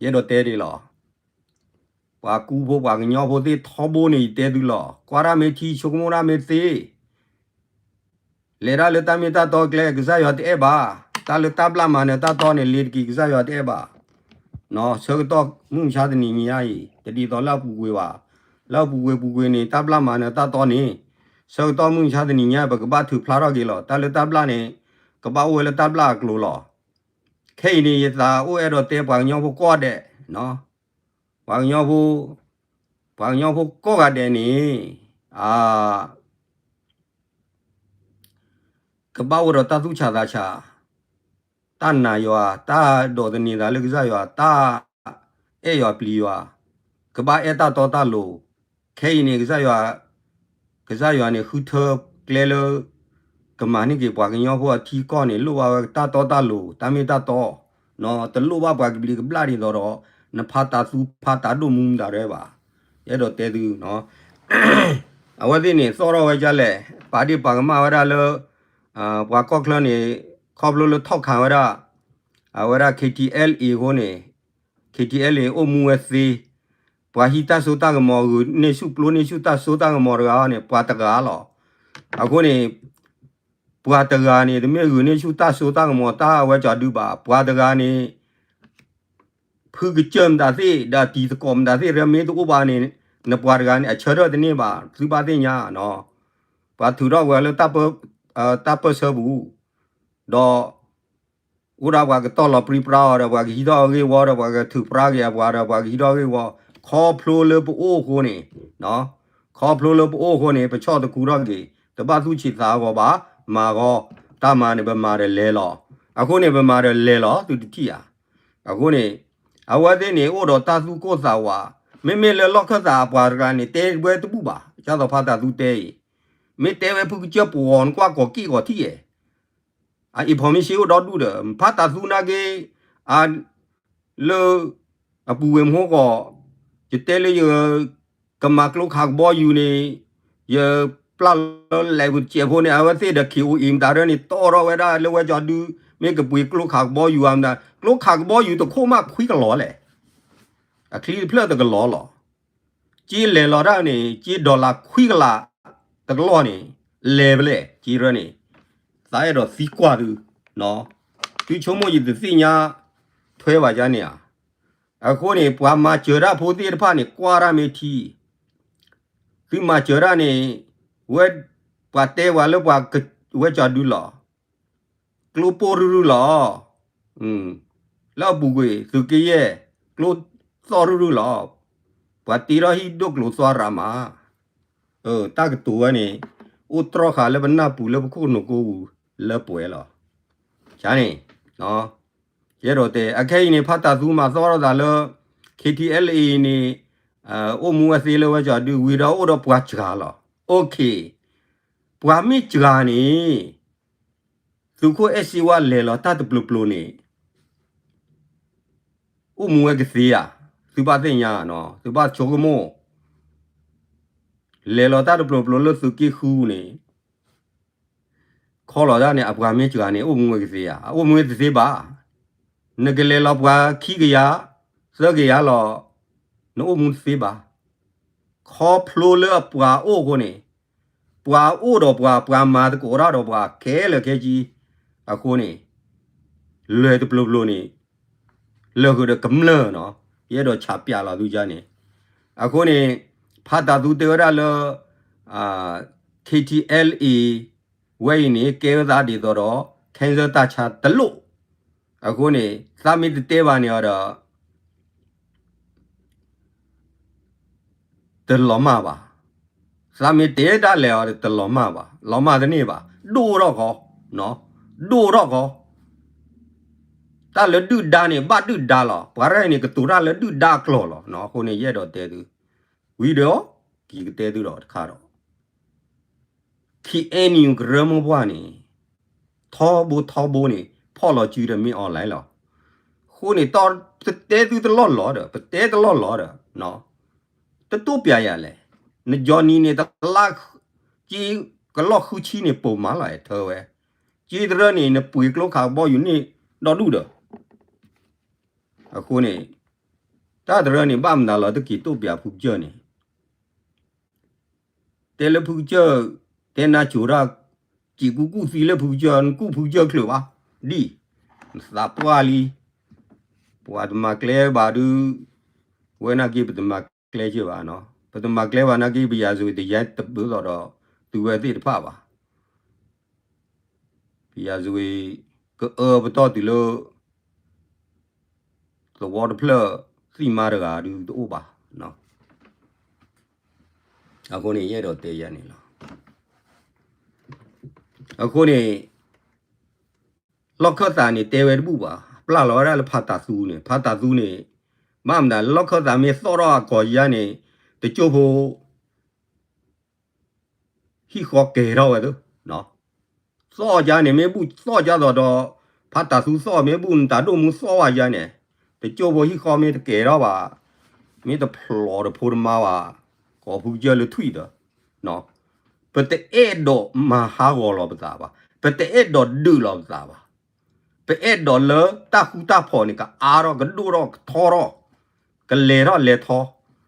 ယအဲၣ်ဒိးတဲဒ်လီၤ. ပှၤကူဖိပှၤကညီဖိသ့ၣ်ထီဘိန့ၣ် ယတဲသုလီၤ. ကွၢ်တၢ်မ့ၢ်ထံ ဆိကမိၣ်တၢ်မ့ၢ်သ့, လဲၤတၢ်လၢတၢ်မ့ၢ်တၢ်တီကျဲ ကစၢ်ယွၤတအဲၣ်ဘၣ်. တၢ်လၢတၢ်ဘျၣ်မၤနၢၤတၢ်တီန့ၣ် လ့ၤတက့ၤ ကစၢ်ယွၤတအဲၣ်ဘၣ်. ဆၢကတီၢ်မုၢ်မဆါတနံၤညါအံၤ တဒ်သိးလၢအပူၤကွံာ်ဘၣ်. လၢအပူၤကွံာ်ပူၤကွံာ်န့ၣ် တၢ်ဘျၣ်မၤနၢၤတၢ်တီန့ၣ် ဆၢကတီၢ်မုၢ်မဆါတနံၤညါ ပကဘၣ်ထုးဖျါထီၣ်က့ၤလီၤ. တၢ်လၢတၢ်ဘျၣ်န့ၣ် ကဘၣ်အိၣ်ဝဲလၢတၢ်ဘျၣ်အကျိၤလီၤ. ခဲအံၤန့ၣ် ယသးအိၣ်အဲၣ်ဒိးတဲပှၤကညီဖိကိးဂၤဒဲး, ပှၤကညီဖိ, ပှၤကညီဖိကိးဂၤဒဲးန့ၣ် အ ကဘၣ်အိၣ်ဒီးတၢ်သူၣ်ဆးသးဆး, တၢ်နာ်ယွၤ, တၢ်ဒိးသန့ၤသးလၢကစၢ်ယွၤ, တၢ်အဲၣ်ယွၤပျံၤယွၤ, ကဘၣ်အဲၣ်တၢ်တီတၢ်လိၤ. ခဲအံၤန့ၣ် ကစၢ်ယွၤ, ကစၢ်ယွၤန့ၣ် ဃုထၢကျဲလၢ ကမၤန့ၢ်က့ၤပှၤကညီဖိအထံအကီၢ်န့ၣ် လိၣ်ဘၣ်ဝဲတၢ်တီတၢ်လိၤ, တၢ်မ့ၢ်တၢ်တီ, တလိၣ်ဘၣ်ပှၤကဘျံးကဘျၣ်ဒ်သိးဒီး နဖးတးသူဖးတးဒိၣ်မူမတၤရဲဘၣ်. ယအဲၣ်ဒိးတဲသု အဝဲသ့ၣ်န့ၣ် သီၣ်ထီၣ်ဝဲဒ်လဲၣ်, ပာ်ဒ့ၣ်ပာ်ကမၣ်ဝဲဒၣ်လၢ ပှၤကီၢ်ချၢန့ၣ် ခီဖျိလၢထီၣ်ခးဝဲဒၣ် အဝဲဒၣ် KTLA အဃိန့ၣ်, KTLA အိၣ်မူဝဲသ့, ပှၤဟံးတၢ်စိတၢ်ကမီၤ ဂုာ်န့ၢ်ဆူၣ်ပျိန့ၢ်ဆူၣ်တၢ်စိတၢ်ကမီၤတဂၤန့ၣ် ပှၤတဂၤလီၤ. အဃိန့ၣ် ပှၤတဂၤန့ၣ် တမ့ၢ်ဂုာ်န့ၢ်ဆူၣ်တၢ်စိတၢ်ကမီၤတၢ်အဝဲကၠီၤဒုဘၣ်, ပှၤတဂၤန့ၣ် ဖုကစၢၢ်မတၤသ့ၣ် ဒီးတံၤသကိးမတၤသ့ၣ် မ့ၢ်တအိၣ်ဘၣ်န့ၣ် နပှၤတဂၤန့ၣ် အဆၢထၢၣ်တန့ၢ်ဘၣ် သုဘၣ်သ့ၣ်ညါနီၤ. ပှၤထုးထီၣ်ဝဲလၢ တၢ်ပၢၢ်ဆၢပူၤ, ဒီး အိၣ်ဒၣ်ပှၤကတီၢ်လီၤပြံပြါအီၤဒီး ပှၤကဟံးထီၣ်အဂ့ၢ်ဝီဒီး ပှၤကထုးပြါက့ၤအပှၤဒီး ပှၤကဟံးထီၣ်အဂ့ၢ်ဝီ, ခီဖျိလၢပအိၣ်အဃိန့ၣ်, ခီဖျိလၢပအိၣ်အဃိန့ၣ် ပဆီၣ်တခူထီၣ်က့ၤ, တဘၣ်သူၣ်ဆံးသးအဂီၢ်ဘၣ်, မၤဂီၤ, တၢ်မၤန့ၣ် ပမၤဒီးလဲၤလီၤ. အဃိန့ၣ် ပမၤဒီးလဲၤလီၤ သုတထံၣ်ဧါ. အဃိန့ၣ် အဝဲသ့ၣ်န့ၣ် အိၣ်ဒီးတၢ်သူၣ်ကိၢ်သးဝး, မ့မ့ၢ်လၢလီၢ်ခၢၣ်သးအပှၤတဂၤန့ၣ် တဲဝဲတဘူၣ်ဘၣ်, ဒ်သိးဖါတၢ်သူတဲအံၤ, မ့ၢ်တဲဝဲဖုကစၢၢ်ပှီၤနကွၢ်ကီၤက့ၣ်ကီၤထံၣ်ဧါ. အ information အိၣ်ဒီဒူၣ်ဒီး ဖါတၢ်သူနာ်က့, အ လၢ အပူၤဝဲၢ်မဟိၣ်ကီး, ယတဲလၢယ ကမၤကျိခးကဘီယူၤန့ၣ်, ယပျၢ်လၢလဲၤပူၤတစဲးဖိန့ၣ် အဝဲသ့ၣ်ဒီး ခ့ၣ်အိၣ်အံၤ မတၤဒၢန့ၣ် တီၢ်ထီၣ်ဝဲဒၣ်လၢဝဲကၠီၤဒု, မ့ၢ်ကပှ့ၤကျိခးကဘီယူၤဧါမတၤ, ကျိခးကဘီယူၤတခိၣ်မးခွံကလီၤလဲၣ်. အချံတဖျၢၣ်တကလီၤလီၤ. က့လဲၤလီၤတၢ်န့ၣ် က့ dollar ခွံကလး တကလီၢ်န့ၣ် လဲၤဖဲလဲၣ် က့ရၢန့ၣ်, သးအဲၣ်ဒိးသံကွၢ်သု, သုဆိကမိၣ်ယတသ့ၣ်ညါထွဲဘၣ်ယါန့ၣ်ဧါ. အဃိန့ၣ် ပှၤမၤစၢၤတၢ်ဖိသ့ၣ်တဖၣ်န့ၣ် ကွၢ်တၢ်မ့ၢ်ထံ, သုမၤစၢၤတၢ်န့ၣ် ဝဲ ပှၤတဲပှၤလၢပှၤကဝဲကၠီဒုလီၤ. ကျိပိၢ်ရုရုလီၤ. လၢအပူၤကွံာ် သုးက့ယဲၢ် ကျိသီၣ်ရုရုလီၤ. ပှၤတ့ထီၣ်ဟံၣ်ဒိၣ်ကျိၤသွါရးမး. တၢ်ကတိၤဝဲန့ၣ် အိၣ်တြီဃာ်လၢပနၢ်ပူၤလၢပခိၣ်နူာ်ကိးပူၤလၢပှဲၤလီၤ. န့ၣ် ယအဲၣ်ဒိးတဲ အခဲအံၤန့ၣ် ဖါတၢ်သူမၤသီထီၣ်သးလၢ K T L A န့ၣ် အိၣ်မူဝဲသ့လၢဝဲကၠီဒု ဝံၤဒီးအိၣ်ဒီးပှၤစှၤလီၤ. Okay, ပှၤမ့ၢ်စှၤန့ၣ် သုးခိၣ်အဲၣ်စ့ဝါလဲၤလီၤတၢ်တပျိၤပျိၤန့ၣ် အိၣ်မူဝဲကသ့ဧါ. သုဘၣ်သ့ၣ်ညါ, သုဘၣ်ဆိကမိၣ်, လဲၤလီၤတၢ်တပျိၤပျိၤလၢသုးက့ဃုန့ၣ် ခီလီၤတၢ်န့ၣ် အပှၤမ့ၢ်စှၤန့ၣ် အိၣ်မူဝဲကသ့ဧါ. အအိၣ်မူဝဲတသ့ဘၣ်. နကလဲၤလီၤပှၤခံကယၤ သၢကယၤလီၤ နအိၣ်မူတသ့ဘၣ်. ခီဖျိလၢအပှၤအိၣ်အဃိန့ၣ် ပှၤအိၣ်ဒီးပှၤ ပှၤမၤသကိးတၢ်ဒီးပှၤခဲလၢာ်ခဲဆ့အဃိန့ၣ် လဲၤတပျိၤပျိၤန့ၣ် လၢာ်ဃုာ်ဒီးကမျၢၢ်နီၤ. ယအဲၣ်ဒိးဆးပျးလီၤသုကါန့ၣ်. အဃိန့ၣ် ဖါတၢ်သူတဲဝဲဒၣ်လၢ K T L A ဝဲအံၤန့ၣ် ကဲဝဲသးဒ်သိးဒီး cancer တၢ်ဆါတလိၣ်. အဃိန့ၣ် သးမ့ၢ်တတဲဘၣ်န့ၣ်အီၤဒီး တလီၤမၢ်ဘၣ်. သးမ့ၢ်တဲဒၣ်လဲာ်အီၤဒီး တလီၤမၢ်ဘၣ်, လီၤမၢ်တန့ၢ်ဘၣ်, ဒိၣ်ထီၣ်ဃီ, ဒိၣ်ထီၣ်ဃီ. တၢ်လၢဒုၣ်ဒါန့ၣ် ဘၣ်ဒုၣ်ဒါလီၤ. ပှၤရဲၣ်န့ၣ် ကတိၤတၢ်လၢဒုၣ်ဒါအကျိာ်လီၤ. အဃိန့ၣ် ယအဲၣ်ဒိးတဲသု, ဝံၤဒီး က့ၤကတဲသုဒီးတခါဒီး K N U ကရၢမိၢ်ပှၢ်န့ၣ် ထီဘိထီဘိန့ၣ် ဖီၣ်လီၤစုဒီးမ့ၢ် online လီၤ. အဃိန့ၣ် ပတဲသုတလီၢ်လီၤဒီး ပတဲတလီၢ်လီၤဒီး တတိၢ်ပျးယၤလဲၣ်. န Johnny န့ၣ် တလါ ကလီၢ်ဃုဆံန့ၣ် ပိာ်မၤလီၤ အဲၣ်ထၢဝဲ. က့တရၢန့ၣ် နပှ့ၤကျိခးကဘီယူၤန့ၣ်ဒီဒူၣ်ဒီး အဃိန့ၣ် တၢ်တရၢန့ၣ် ဘၣ်မနုၤလီၤ တက့ၤတိၢ်ပျးဖုကစၢၢ်န့ၣ် တဲလၢဖုကစၢၢ် တဲနါစိၤတၢ် စံးကူကူၣ်သံလၢဖုကစၢၢ် နကူၣ်ဖုကစၢၢ်ချုးဘၣ် ဒ် နသးပှၢ်လံ. ပှၤတမၤကျဲဘၣ်ဒုး ဝဲနာ်က့ ပတမၤကျဲက့ဘၣ်နီၤ. ပတမၤကျဲဘၣ်နာ်က့ ပယၤစဝ့ၤတယါတဘၢသိးဒီး သုဝဲသ့ၣ်တဖၣ်ဘၣ်. ပယၤစဝ့ၤ ကအၢပတီၢ်တုၤလၢ သဝီတဖျၢၣ် သံၣ်မါတဂၤဒုးတအိၣ်ဘၣ်. အဃိန့ၣ် ယအဲၣ်ဒိးတဲယၤန့ၣ်လီၤ. အဃိန့ၣ် လီၢ်ခၢၣ်သးန့ၣ် တဲဝဲတဘူၣ်ဘၣ်. ပျၢ်လီၤဝဲဒၣ်လၢဖါတၢ်သူန့ၣ် ဖါတၢ်သူန့ၣ် ဘၣ်မတၤ လီၢ်ခၢၣ်သးမ့ၢ်သီၣ်ထီၣ်အကီၢ်ယါန့ၣ် တကၠိဖိ ဟံၣ်ဃီကဲၤထီၣ်ဝဲသ့, သီၣ်ကါန့ၣ် မ့ၢ်ဘူၣ်သီၣ်ကါသိးဒီး ဖါတၢ်သူသီၣ် မ့ၢ်ဘူၣ်နတၢ်ဒိၣ်မူသီၣ်ဝဲယါန့ၣ် တကၠိဖိဟံၣ်ဃီမ့ၢ်တကဲၤထီၣ်ဘၣ်, မ့ၢ်တဖျိးတဖိတမါဘၣ်, ကိးဖုကစၢၢ်လၢထွံၣ်ဒီး ပတအဲၣ်ဒိးမၤဟးဂီၤလီၤပသးဘၣ်, ပတအဲၣ်ဒိးဒုးလီၤပသးဘၣ်. ပအဲၣ်ဒိးလၢတၢ်ဃူတၢ်ဖိးန့ၣ် ကအါထီၣ် ကဒိၣ်ထီၣ် ကထီထီၣ် ကလဲၤထီၣ်လဲၤထီ,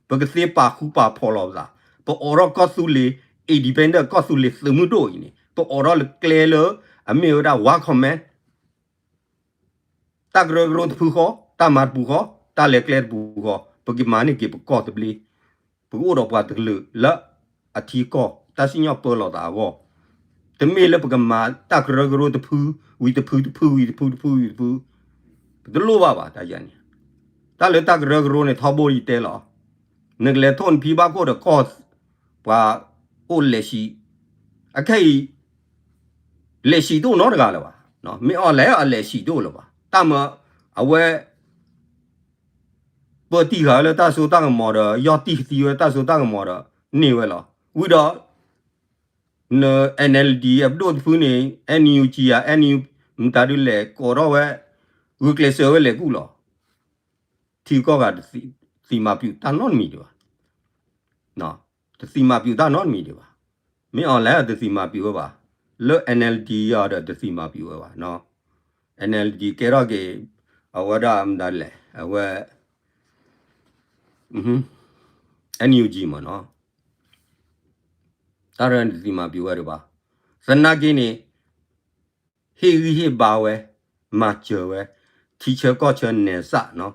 ပကသ့ပာ်ဃူပာ်ဖိးလီၤပသး, ပအိးထီၣ်ကီၢ်သူလ့ၤ independent ကီၢ်သူလ့ၤသုးမုၢ်ဒိၣ်အံၤန့ၣ် ပအိးထီၣ်လၢကျဲလၢ အမ့ၢ်ဝဲဒၣ် one command တၢ်ကရၢကရိတဖုဃီ, တၢ်မၤတပူၤဃီ, တၢ်လဲၤကျဲတပူၤဃီ, ပကမၤန့ၢ်က့ၤပကီၢ်သဘျ့, ပကအိၣ်ဒီးပှၤတကလုာ်လၢအထံအကီၢ် တၢ်စံၣ်ညီၣ်ပၢလီၤသးအဂီၢ်, တမ့ၢ်လၢပကမၤတၢ်ကရၢကရိတဖု ဝံၤတဖု တဖု ဝံၤတဖု တဖု ဝံၤတဖု, ပတလိၣ်ဘၣ်ဘၣ်တၢ်ယၤန့ၣ်, တၢ်လၢတၢ်ကရၢကရိန့ၣ် ထီဘိယတဲလီၤ, နကလဲၤထိၣ်နဖံဘၣ်ခိၣ်ဒီးကီၢ် ပှၤအိၣ်လဲၤဆံး, အခဲအံၤ လဲၤဆံးတအိၣ်နီတဂၤလၢၤဘၣ်, မ့ၢ်အီၤလဲၣ်အလဲၤဆံးတအိၣ်လၢၤဘၣ်, တၢ်မၤအဝဲ ပၢတံၢ်ဃာ်လၢတၢ်စိတၢ်ကမီၤဒီး ယီၢ်တံၢ်သံဝဲတၢ်စိတၢ်ကမီၤဒီး န့ၢ်ဝဲလီၤ, ဝံၤဒီး န N L D အပဒိၣ်တဖုန့ၣ် N U G ဧါ N U မတၤဒုးလဲၣ် ကိးထီၣ်ဝဲ ဂုာ်ကျဲးစၢးဝဲလဲၤကူၣ်လီၤ, ထံကီၢ်ဂၤ တသံမၤပျူးတၢ်နီတမံၤဒံးဘၣ်, တသံမၤပျူးတၢ်နီတမံၤဒံးဘၣ်, မ့ၢ်အီၤလဲၣ် တသံမၤပျူးဝဲဘၣ်, လၢ N L D အီၤဒီးတသံမၤပျူးဝဲဘၣ်, N L D ကဲထီၣ်က့ၤ အဝဲဒၣ်မတၤလဲၣ် အဝဲ N U G မ့ၢ်နီၤ, တၢ်ရဲၣ်န့ၣ်တသံမၤပျူးဝဲဒံးဘၣ်, သနာ်က့န့ၣ် ဟ့ၣ်ဂံၢ်ဟ့ၣ်ဘါဝဲ, မၤစၢၤဝဲ, ထံဆၢကီၢ်ဆၢ နဲၣ်စၣ်နီၤ,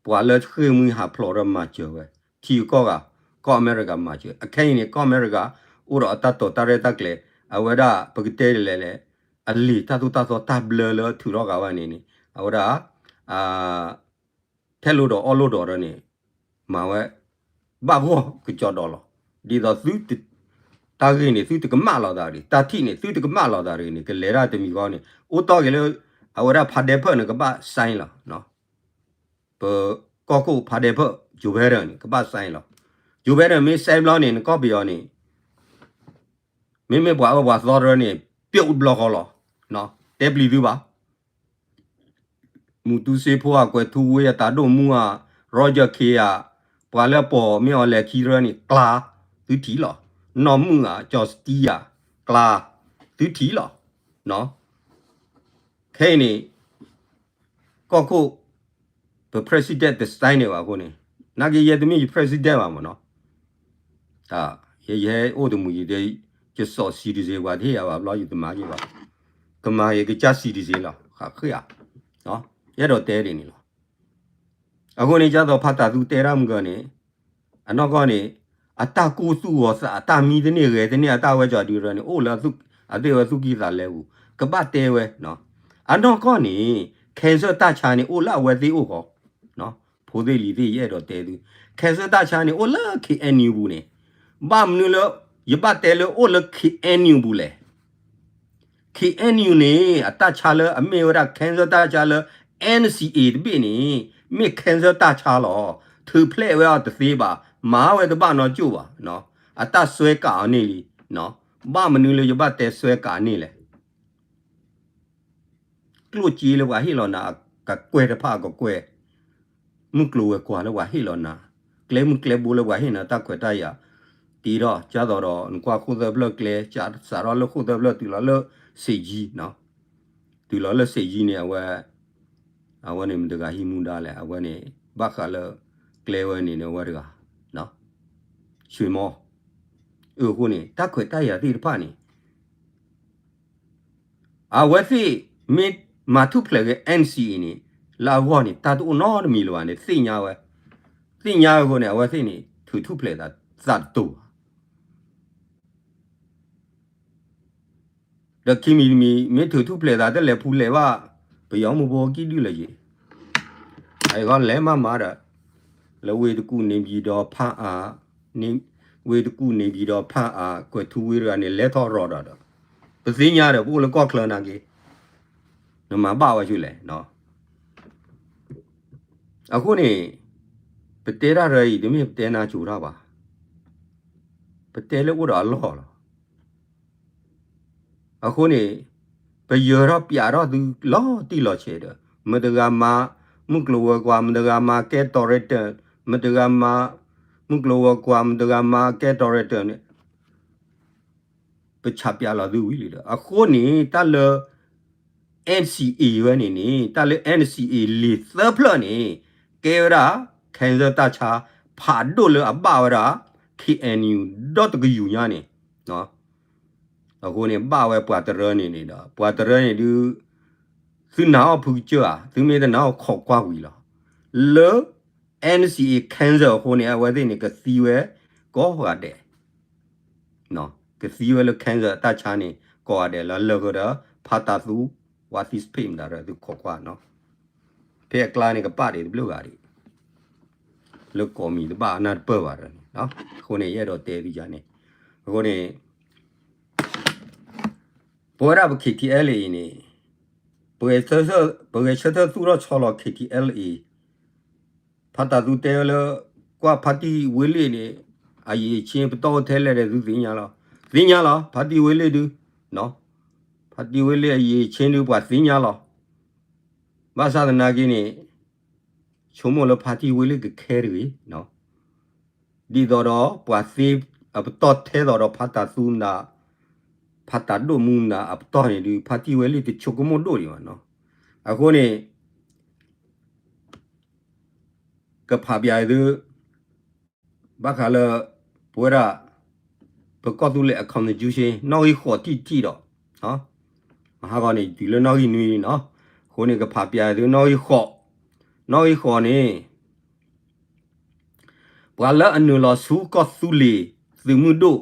ပှၤလၢဃ့ၢ်မှံဟးဖျိးဒီးမၤစၢၤဝဲ, ထံကီၢ်ဂၤ, ကီၢ်အမဲရကၤမၤစၢၤ, အခဲအံၤန့ၣ် ကီၢ်အမဲရကၤ အိၣ်ဒီးအတၢ်တိာ်တၢ်ရဲၣ်တၢ်ကျဲၤ အဝဲဒၣ်ပကတဲဒ်လဲၣ်လဲၣ် အလံာ်တၢ်သိၣ်တၢ်သီတၢ်ဘျၢလၢထုးထီၣ်ဃာ်ဝဲန့ၣ်န့ၣ် အဝဲဒၣ် ထဲလိၤဒီးအီၣ်လိၤဒီးန့ၣ် မၤဝဲ ဘၣ်ဂီၢ်ကစီဒီလီၤ. ဒ်သိးသု တၢ်ဂ့ၢ်န့ၣ် သုတကမၣ်လီၤသးတဂ့ၤ, တၢ်ထံၣ်န့ၣ် သုတကမၣ်လီၤသးတဂ့ၤန့ၣ် ကလဲၤတၢ်တမံၤဃီန့ၣ် အိၣ်တီၢ်က့ၤလၢ အဝဲဒၣ်ဖးဒဲးဖၢၣ်န့ၣ် ကဘၣ် sign လီၤ. ပကီၢ်ခိၣ်ဖးဒဲးဖၢၣ် Joe Biden န့ၣ် ကဘၣ် sign လီၤ. Joe Biden မ့ၢ် sign ဘျီန့ၣ် နကီၢ်ပယီၤန့ၣ် မ့မ့ၢ်ပှၤအၢပှၤသီတရၢန့ၣ် ပျိာ်တဘျီဃီလီၤ. တဲပျံၤသုဘၣ်. မူတူစ့ဖိဧါ, ကွဲးထူဝ့ဧါ, တၢ်ဒိၣ်မူဧါ, Roger Kay ဧါ, ပှၤလၢအပိာ်မ့ၢ်အီၤလဲၤခံတရၢန့ၣ် ကျါ သုထံၣ်လီၤ. နီၢ်မုၣ်ဧါ, ကၠီစတံဧါ, ကျါ သုထံၣ်လီၤ. ခဲအံၤန့ၣ် ကီၢ်ခိၣ် ပ president တ sign န့ၣ်ဘၣ်အဃိန့ၣ် နာ်က့ယဲတမ့ၢ်ယ president ဘၣ်မ့ၢ်နီၤ. ယဲယဟဲအိၣ်တမူယတဲ ယစိာ် citizen ပှၤတဟ့ၣ်ယၤဘၣ်ဘျီ ယတမၤက့ၤဘၣ်. ကမၤယကစၢ် citizen လီၤ ဃးဃ့ဧါ. ယအဲၣ်ဒိးတဲဒ်န့ၣ်လီၤ. အဃိန့ၣ် ဒ်သိးဖါတၢ်သူတဲတၢ်မုၢ်ကၢန့ၣ် အနီၢ်ကီၢ်န့ၣ် အတၢ်ကူၣ်သူၣ်ဂီၤသး အတၢ်မံတန့ၢ်ဂဲၤတန့ၢ် အတၢ်ဝဲကၠီဒုရၢန့ၣ် အိၣ်လၢအသ့ၣ်ဝဲသူၣ်ကံၢ်သးလဲပူၤ ကဘၣ်တဲဝဲ. အနီၢ်ကီၢ်န့ၣ် cancer တၢ်ဆါန့ၣ် အိၣ်လၢအဝဲသ့ၣ်အိၣ်ဃီ ဖိသ့ၣ်လံၤသ့ၣ် ယအဲၣ်ဒိးတဲသု cancer တၢ်ဆါန့ၣ် အိၣ်လၢ K N U ပူၤန့ၣ် ဘၣ်မနုၤလၢ ယဘၣ်တဲလၢအိၣ်လၢ K N U ပူၤလဲၣ်. K N U န့ၣ် အတၢ်ဆါလၢအမ့ၢ်ဝဲဒၣ် cancer တၢ်ဆါလၢ N C A တဘ့ၣ်န့ၣ် မ့ၢ် cancer တၢ်ဆါလီၤ. ထုးဖျဲးဝဲအီၤတသ့ဘၣ်, မၤဝဲတဘၣ်နီကၠိၣ်ဘၣ်, အတၢ်စွဲကးအီၤန့ၢ်လံ. ဘၣ်မနုၤလၢယဘၣ်တဲစွဲကးန့ၢ်လဲၣ်. ကျိၣ်စ့လၢပှၤဟ့ၣ်လီၤနၤ အကကွဲၢ်တဖၣ်အကကွဲၢ်, မုၢ်ကျိၤဝဲၤကွာ်လၢပှၤဟ့ၣ်လီၤနၤ, ကျဲမုၢ်ကျဲဘိလၢပှၤဟ့ၣ်နၤ တၢ်ခွဲးတၢ်ယာ် တ့ထီၣ်ကၢ်သိးဒီး နကွၢ်ခိၣ်သၢဖျၢၣ်ကျဲ စးထီၣ်လၢခိၣ်သၢဖျၢၣ်တုၤလီၤလၢ စ့ၣ်ယံၤ, တုၤလီၤလၢစ့ၣ်ယံၤန့ၣ် အဝဲ အဝဲန့ၣ်မတၤတဂၤဟံးမူဒါလဲၣ်, အဝဲန့ၣ် ဘၣ်ဃးလၢ ကျဲဝဲန့ၣ်န့ၣ် အဝဲတဂၤ ဆွ့ၣ်မီ အဃိန့ၣ် တၢ်ခွဲးတၢ်ယာ်သ့ၣ်တဖၣ်န့ၣ် အဝဲသ့ၣ်မ့ၢ်မၤထူၣ်ဖျဲးဂ့ၤ N C A န့ၣ် လၢအဂီၢ်န့ၣ် တၢ်တအိၣ်နီတမံၤလၢၤဘၣ်န့ၣ် သ့ၣ်ညါဝဲ, သ့ၣ်ညါအဃိန့ၣ် အဝဲသ့ၣ်န့ၣ် ထုးထူၣ်ဖျဲးသးသးတတိၤဘၣ်. ဒီးခံမံၤတမံၤ မ့ၢ်ထုးထူၣ်ဖျဲးသးတလဲၤဖူလဲၤဘၣ် ပယီၤမုၢ်ဖိကံၣ်ဒုၣ်လၢၤယံၤ, အဂီၢ်လဲၤမးမးဒီး လၢဝ့ၢ်တကူၣ်န့ၣ်ဘံၣ်ဒီးဖးအါ, ဝ့ၢ်တကူၣ်န့ၣ်ဘံၣ်ဒီးဖးအါ ကွဲးထူဝ့တဂၤန့ၣ် လဲၤထီၣ်ရီၤဒီး ပသ့ၣ်ညါဒီး ပအိၣ်လၢကီၢ်ချၢနာ်က့ နမၤဘၣ်ဝဲဆူလဲၣ်. အဃိန့ၣ် ပတဲတၢ်ရၢအံၤ တမ့ၢ်ပတဲနါစိၤတၢ်ဘၣ်, ပတဲလၢအိၣ်ဒီးအလီၢ်လီၤ. အဃိန့ၣ် ပယၢၤထီၣ်ပျးထီၣ်သုလီၤတံၢ်လီၤဆဲးဒီး မတၤတဂၤမၤ မုၢ်ကျိၤဝဲၤကွာ် မတၤတဂၤမၤ ကဲတီၤရဲၣ်တၢၣ်, မတၤတဂၤမၤ မုၢ်ကျိၤဝဲၤကွာ် မတၤတဂၤမၤ ကဲတီၤရဲၣ်တၢၣ်န့ၣ် ပဆးပျးလီၤသုဝံၤလံဒီး အဃိန့ၣ် တၢ်လၢ N C A ဝဲန့ၣ်န့ၣ် တၢ်လၢ N C A လံာ်သၢဖျၢၣ်န့ၣ် ကဲဝဲဒၣ် cancer တၢ်ဆါ ဖးဒိၣ်လၢအဘၣ်ဝဲဒၣ် K N U ဒီတကယူၤညါန့ၣ်, အဃိန့ၣ် ဘၣ်ဝဲပှၤတရၢန့ၣ်န့ၣ်ဒီး ပှၤတရၢန့ၣ်ဒုး သုနာ်အီၣ်ဖုကစၢၢ်ဧါ, သုမ့ၢ်တနာ်အီၣ်ခိးကွၢ်ဝံၤလီၤ. လၢ N C A cancer အဃိန့ၣ် အဝဲသ့ၣ်န့ၣ် ကသံဝဲကိးဂၤဒဲး, ကသံဝဲလၢ cancer တၢ်ဆါန့ၣ် ကိးဂၤဒဲးလၢလၢာ်ဃုာ်ဒီး ဖါတၢ်သူ ဝါသံစဖ့ၣ်မတၤဒီး သုခိးကွၢ်နီၤ, ဖဲအကျါန့ၣ် ကပာ်ဒံးတဘျုးဂၤဒံး, လၢကိးမံၤတဘၣ်နၢ်တပၢၢ်ဘၣ်ဒီးန့ၣ်, အဃိန့ၣ် ယအဲၣ်ဒိးတဲသုယၤန့ၣ်, အဃိန့ၣ် ပဝဲဒၣ်ပ K T L A အံၤန့ၣ် ပဂဲၤဆၢထၢၣ်သူၣ်ထီၣ်ဆီလီၤ K T L A ဖါတၢ်သူတဲဝဲလၢ ကွၢ်ဖါတံၢ်ဝ့လ့ၣ်န့ၣ် အရည်အချင်း ပတီၢ်အိၣ်ထဲလဲၣ်ဒီး သုသ့ၣ်ညါလီၤ. သ့ၣ်ညါလီၤ ဖါတံၢ်ဝ့လ့ၣ်ဒု, ဖါတံၢ်ဝ့လ့ၣ်အရည်အချင်းဒု ပှၤသ့ၣ်ညါလီၤ. ဘၣ်ဆၣ်သနာ်က့န့ၣ် ဆိကမိၣ်လၢဖါတံၢ်ဝ့လ့ၣ်ကခဲတဂ့ၤ ဒ်သိးဒီး ပှၤသ့အပတီၢ်ထဲသိးဒီးဖါတၢ်သူမတၤ, ဖါတၢ်ဒိၣ်မူမတၤအပတီၢ်န့ၣ်ဒုး ဖါတံၢ်ဝ့လ့ၣ်တဆိကမိၣ်ဒိၣ်ဒံးဘၣ်နီၤ. အဃိန့ၣ် ကဖးပျးသု ဘၣ်ဃးလၢ ပဝဲဒၣ် ပကီၢ်သူလ့ၤအ constitution နီၣ်ဂံၢ်ဃိးထံၣ်တထံၣ်ဒီး မဟါဂီၤန့ၣ် တုၤလၢနီၣ်ဂံၢ်နွံနီၤ. အဃိန့ၣ် ကဖးပျးသုနီၣ်ဂံၢ်ဃိး, နီၣ်ဂံၢ်ဃိးန့ၣ် ပှၤလၢအနုာ်လီၤဆူကီၢ်သူလ့ၤသုးမုၢ်ဒိၣ်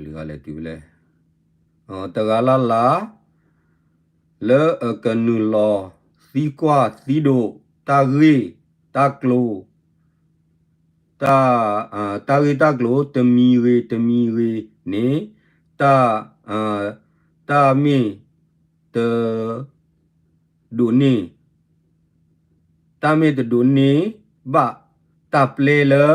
လဲၤတုၤလဲၣ်, တဂၤလၢ်လၢ် လၢအကနုာ်လီၤသံကွၢ်သံဒိး တၢ်ဂ့ၢ်တၢ်ကျိၤ, တၢ်, တၢ်ဂ့ၢ်တၢ်ကျိၤတမံၤဂ့ၤတမံၤဂ့ၤန့ၣ်, တၢ်, တၢ်မ့ၢ်တ ဒိးန့ၢ်, တၢ်မ့ၢ်တဒိးန့ၢ်ဘၣ်တၢ်ပျဲလၢ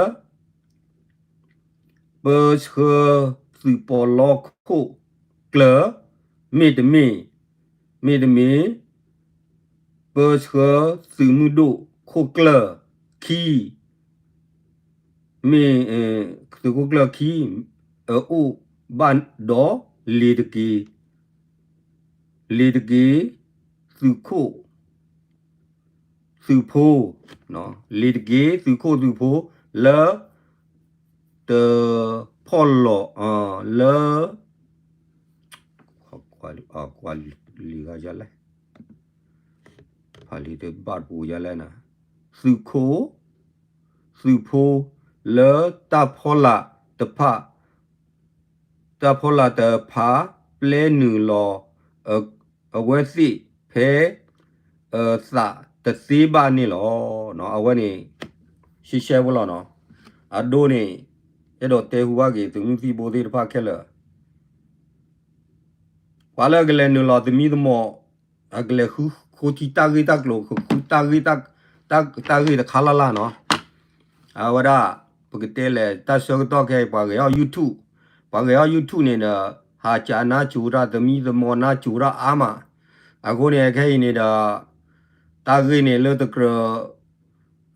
ပၢဆှၢသုးပီးလီခိၣ်ကျၢၢ်, မ့တမ့ၢ်, မ့တမ့ၢ် ပၢဆှၢသုးမုၢ်ဒိၣ်ခိၣ်ကျၢၢ်ခံ, မ့ၢ်, သုးခိၣ်ကျၢၢ်ခံ အအိၣ်ဘၣ်ဒီး လ့ၤတက့ၤ လ့ၤတက့ၤ သုးခိၣ် သုးဖိ, လ့ၤတက့ၤ သုးခိၣ်သုးဖိ လၢ တ ဖီၣ်လီၤ လၢ ကွၢ်လံၤဂၤယလဲၣ်, ဖးလံၤတဘၣ်တပူၤယလဲၣ်န့ၣ်, သုးခိၣ် သုးဖိ လၢတၢ်ဖီလာ်တဖၣ် တၢ်ဖီလာ်တဖၣ် ပျဲနုာ်လီၤ အဝဲသ့ၣ်ဖဲ အသးတသ့ဘၣ်န့ၣ်လီၤ. အဝဲန့ၣ် ရှဲရှဲဖိလီၤနီၤ. အဒိန့ၣ် အဲၣ်ဒိးတဲဟူဘၣ်က့ၤ သုးမုၢ်သံၣ်ဘိသ့ၣ်တဖၣ်ခဲလၢာ် ပှၤလၢအကလဲၤနုာ်လီၤသမံသမိး အကလဲၤဃုဃိထံတၢ်ဂ့ၢ်တၢ်ကျိၤ ဃုတၢ်ဂ့ၢ် တၢ်ဂ့ၢ်တခါလၢ်လၢ်နီၤ. အဝဲဒၣ် ပကတဲလဲၣ် တၢ်ဆၢကတီၢ်ခဲအံၤ ပှၤဂဲၤအီၣ် YouTube, ပှၤဂဲၤအီၣ် YouTube န့ၣ်ဒီး ဟးကးနါစိၤတၢ် သမံသမိးနါစိၤတၢ်အါမး. အဃိန့ၣ် အခဲအံၤန့ၣ်ဒီး တၢ်ဂ့ၢ်န့ၣ်လၢတကြၢး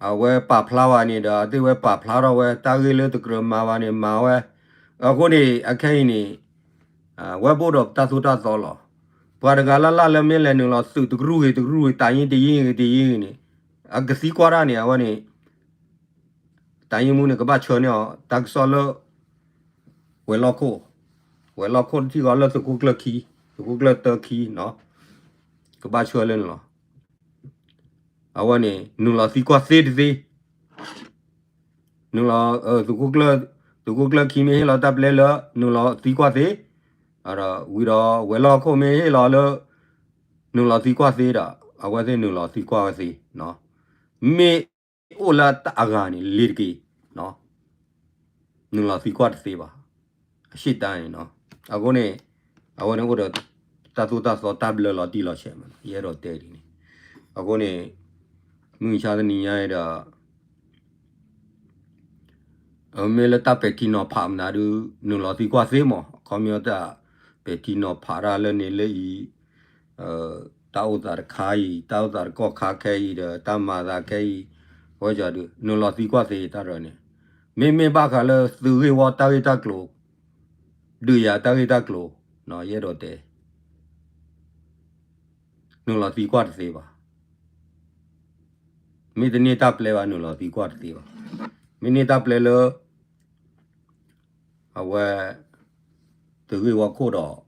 အဝဲပာ်ဖျါဘၣ်န့ၣ်ဒီး အသ့ၣ်ဝဲပာ်ဖျါထီၣ်ဝဲ တၢ်ဂ့ၢ်လၢတကြၢးမၤဘၣ်န့ၣ် မၤဝဲ. အဃိန့ၣ် အခဲအံၤန့ၣ် ဝဲဘိၣ်ဒီးတၢ်သိၣ်တၢ်သီလီၤ. ပှၤတဂၤလၢ်လၢ်လၢမ့ၢ်လဲၤနုာ်လီၤသုးတကရူၢ်ဂ့ၤတကရူၢ်ဂ့ၤ တၢ်ယ့ၢ်တယ့ၢ်ဂ့ၤတယ့ၢ်ဂ့ၤန့ၣ် အကသံကွၢ်တၢ်န့ၣ် အဝဲန့ၣ် တၢ်ယ့ၢ်မူန့ၣ် ကဘၣ်ဆှၢန့ၢ်အီၤ တၢ်ကစီၣ်လၢ ဝဲၤလီၢ်ခိၣ်, ဝဲၤလီၢ်ခိၣ်တထံၣ်ဃီလၢသုးခိၣ်ကျၢၢ်ခံ, သုးခိၣ်ကျၢၢ်တၢခံနီၤ, ကဘၣ်ဆှၢလၢန့ၣ်လီၤ. အဝဲန့ၣ် နုာ်လီၤသံကွၢ်သ့တသ့, နုာ်လီၤ သုးခိၣ်ကျၢၢ်, သုးခိၣ်ကျၢၢ်ခံမ့ၢ်ဟ့ၣ်လီၤတၢ်ပျဲလၢ နုာ်လီၤသံကွၢ်သ့, ဒီးဝံၤဒီးဝဲၤလီၢ်ခိၣ်မ့ၢ်ဟ့ၣ်လီၤလၢ နုာ်လီၤသံကွၢ်သ့ဒီး အဝဲသ့ၣ်နုာ်လီၤသံကွၢ်ဝဲသ့, မ့ၢ်အိၣ်လၢတၢ်အဂၤန့ၣ် လ့ၤတက့ၤ နုာ်လီၤသံကွၢ်တသ့ဘၣ်. အရှေ့တိုင်းန့ၣ်နီၤ. အဃိန့ၣ် အဝဲန့ၣ်အိၣ်ဒီး တၢ်သိၣ်တၢ်သီတၢ်ဘျၢလီၤတံၢ်လီၤဆဲးမးနီၤ. ယအဲၣ်ဒိးတဲဒ်န့ၣ်. အဃိန့ၣ် မုၢ်မဆါတနံၤညါအံၤဒီး မ့ၢ်လၢတၢ်ပဲာ်ထံနီၤဖးမနုၤဒုး နုာ်လီၤသံကွၢ်သ့မး. အခီပညီတၢ်ပဲာ်ထံနီၤဖးတၢ်လၢန့ၣ်လၢအံၤ တၢ်အိၣ်သးတခါအံၤ တၢ်အိၣ်သးတကီၢ်ခါခဲအံၤဒီး တၢ်မၤသးခဲအံၤ အဝဲဒုး နုာ်လီၤသံကွၢ်သ့တၢ်ဒီးန့ၣ် မ့မ့ၢ်ဘၣ်ဃးလၢသုးဂ့ၢ်ဝီတၢ်ဂ့ၢ်တၢ်ကျိၤ ဒုးယၤတၢ်ဂ့ၢ်တၢ်ကျိၤ ယအဲၣ်ဒိးတဲ နုာ်လီၤသံကွၢ်တသ့ဘၣ်. မ့ၢ်တန့ၢ်တၢ်ပျဲဘၣ် နုာ်လီၤသံကွၢ်တသ့ဘၣ်. မ့ၢ်န့ၢ်တၢ်ပျဲလၢ အဝဲ သုးဂ့ၢ်ဝီခိၣ်ဒီး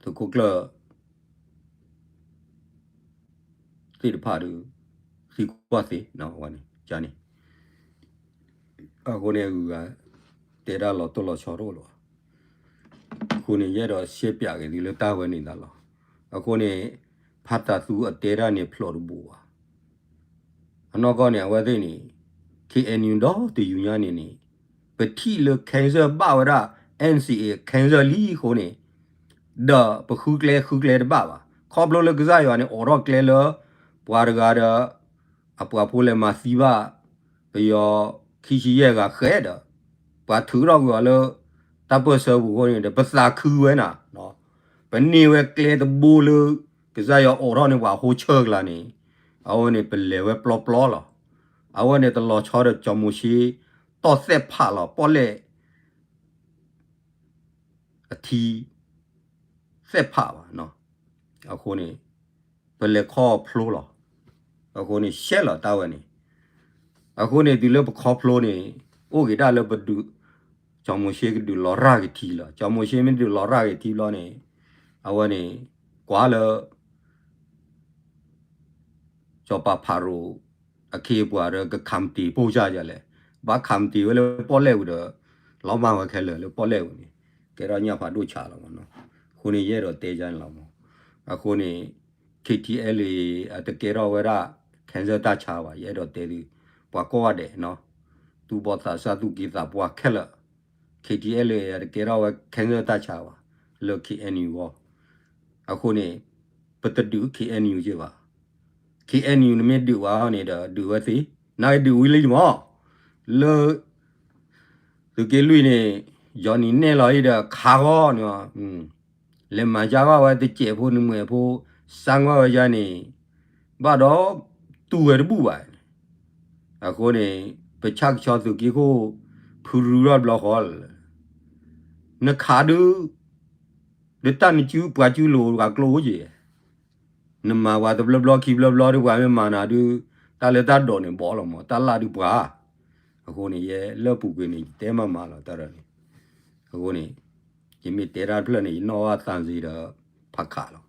သုးခိၣ်ကျၢၢ် သ့ၣ်တဖၣ်ဒီး သံကွၢ်သ့ ဝဲန့ၣ် ကန့ၣ် အဃိန့ၣ် အဂုၤအဂၤ တဲတၢ်လီၤတိၢ်လီၤဆီတအိၣ်လၢၤဘၣ်. အဃိန့ၣ် ယအဲၣ်ဒိးရှဲပၠးက့ၤသုလၢတၢ်ဝဲန့ၣ်သးလီၤ. အဃိန့ၣ် ဖါတၢ်သူအတဲတၢ်န့ၣ်ဖျိးတဘိးဘၣ်. အနီၢ်ကီၢ်န့ၣ် အဝဲသ့ၣ်န့ၣ် ခ့ၣ်အဲၣ်ယူၣ် ဒီးတယူၤညါန့ၣ်န့ၣ် ပထံၣ်လၢ cancer ဘၣ်ဝဲဒၣ် NCA cancer လံအဃိန့ၣ် ဒီးပဃုကျဲဃုကျဲတဘၣ်ဘၣ်. ခီဖျိလၢကစၢ်ယွၤန့ၣ် အိးထီၣ်ကျဲလၢ ပှၤတဂၤဒီး အပှၤဖိလဲၤမၤသံဘၣ် ပယီၤခံဆံယဲၢ်ဂၤဃဲဒီး ပှၤထုးထီၣ်ကွံာ်အီၤလၢ တၢ်ပၢၢ်ဆၢပူၤအဃိန့ၣ်ဒီး ပသးခုဝဲနၤ ပန့ၢ်ဝဲကျဲတဘိလၢ ကစၢ်ယွၤအိးထီၣ်န့ၢ်ပှၤအဃိဆၢကျါန့ၣ် အဝဲန့ၣ်ပလဲၤဝဲပျီပျီလီၤ. အဝဲန့ၣ်တလီၤဆီဒီးကၠီၤမိၤၡ့ တီၢ်သဲးဖးလီၤ ပီၣ်လဲၣ် အထံ သဲးဖးဘၣ်. အဃိန့ၣ် ပလဲၤခီဖျိလီၤ. အဃိန့ၣ် ရှဲလီၤတၢ်ဝဲန့ၣ်. အဃိန့ၣ် တုၤလၢပခီဖျိန့ၣ် အိၣ်က့ၤဒၣ်လၢပဒုး ကၠီၤမိၤၡ့ကဒုးလီၤရၣ်က့ၤထံလီၤ. ကၠီၤမိၤၡ့မ့ၢ်ဒုးလီၤရၣ်က့ၤထံဘျီန့ၣ် အဝဲန့ၣ် ကွၢ်လၢ စီၤပၤဖၤရိၤ အခ့အပှၤဒီးကခးမတံၤပိၢ်စၢ်ယၤလဲၣ်. ဘၣ်ခးမတံၤဝဲလၢပီၣ်လဲၣ်ဝံၤဒီး လီၤမၢ်ဝဲခဲလၢာ်လၢပီၣ်လဲၣ်ပူၤန့ၣ် ကဲထီၣ်ညၣ်ဖးဒိၣ်ဆးလီၤမးနီၤ. အဃိန့ၣ် ယအဲၣ်ဒိးတဲယါန့ၣ်လီၤမး. အဃိန့ၣ် KTLA အတကဲထီၣ်ဝဲဒၣ် cancer တၢ်ဆါဘၣ် ယအဲၣ်ဒိးတဲသု ပှၤကိးဂၤဒဲးနီၤ သူၣ်ဘီၣ်သးစၢ်သူၣ်က့သးပှၢ်ခဲလၢာ် KTLA အတကဲထီၣ်ဝဲ cancer တၢ်ဆါဘၣ် လၢ KNU ဂီၢ် အဃိန့ၣ် ပတဒုး KNU က့ဘၣ်. KNU နမ့ၢ်ဒုးဝဲန့ၣ်ဒီး ဒုးဝဲသ့, နကဒုးဝံၤလံမး, လၢ သုးက့လွံၢ်န့ၣ် ယီၤနံၤနဲၣ်လီၤအံၤဒီးခးဂီၢ်န့ၣ်, လဲၤမၤယါဘၣ်ဝဲတစဲးဖိနမှဲးဖိ စါငွဲၣ်ဝဲယါန့ၣ် ဘၣ်ဒီး တူၢ်ဝဲတဘူၣ်ဘၣ်. အဃိန့ၣ် ပဆၣ်ကဆီသုးက့ခိၣ် ဖုရူထီၣ်တဘျီဃီလၢ နခးဒုး ဒုးတၢ်နစုပှၤစုလိၤပှၤကျိက့ၤ, နမၤပှၤတဘျီဘျီခံဘျီဘျီဒုး ပှၤမ့ၢ်မၤနၤဒုး တၢ်လၢတၢ်ဒိးန့ၣ်ဘီလီၤမး တၢ်လၢဒုးပှၤ. အဃိန့ၣ် ယဲလၢပူၤကွံာ်န့ၣ် ယတဲမးမးလီၤတၢ်ဒီးန့ၣ်. အဃိန့ၣ် ယမ့ၢ်တဲတၢ်တဖျၢၣ်န့ၣ် ယနီၣ်ဘၣ်သးစ့ဒီး ဖးခးလီၤ.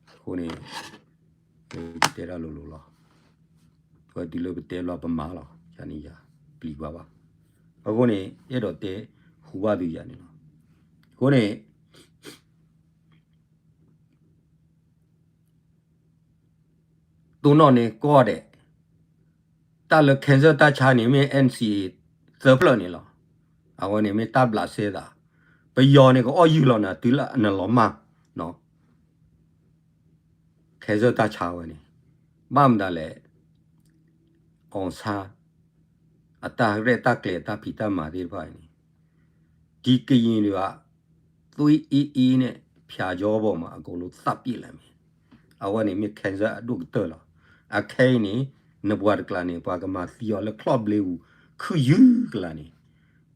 အဃိန့ၣ် ယတဲတၢ်လိၤလိၤလီၤ. ပတုၤလၢပတဲဘျီပမၤလီၤ ယၤန့ၣ်ယၤ ပျံၤပှၤဘၣ်. အဃိန့ၣ် အဲၣ်ဒိးတဲဟူဘၣ်သုယၤန့ၣ်လီၤ. အဃိန့ၣ် တိၢ်နီၣ်န့ၣ်ကိးဂၤဒဲး, တၢ်လၢ cancer တၢ်ဆါန့ၣ် မ့ၢ် NCA သၢဖျၢၣ်န့ၣ်လီၤ. အဝဲန့ၣ်မ့ၢ်တၢ်ဘျးစဲသး, ပယီၤန့ၣ်ကအီၣ်ယုၢ်လီၤနၤ တုၤလၢနလီၤမၢ် cancer တၢ်ဆါဝဲန့ၣ်, ဘၣ်မတၤလဲၣ်, အီၣ်ဆါ အတၢ်ရဲၣ်တၢ်ကျဲၤတၢ်ဖံးတၢ်မၤသ့ၣ်တဖၣ်န့ၣ်, ဒီကရင်တွေက သွေးအေးအေးနဲ့ ဖျာကြောပေါ်မှာ အကုန်လုံးသတ်ပစ်လိုက်မယ်. အဝဲန့ၣ်မ့ၢ် cancer အဒိၣ်ကတၢၢ်လီၤ. အခဲအံၤန့ၣ် နပှၤတကျါန့ၣ် ပှၤကမၤသံအီၤလၢချီၣ်ဘျ့ပူၤ ခုၣ်ယုၢ်ကလါန့ၣ်,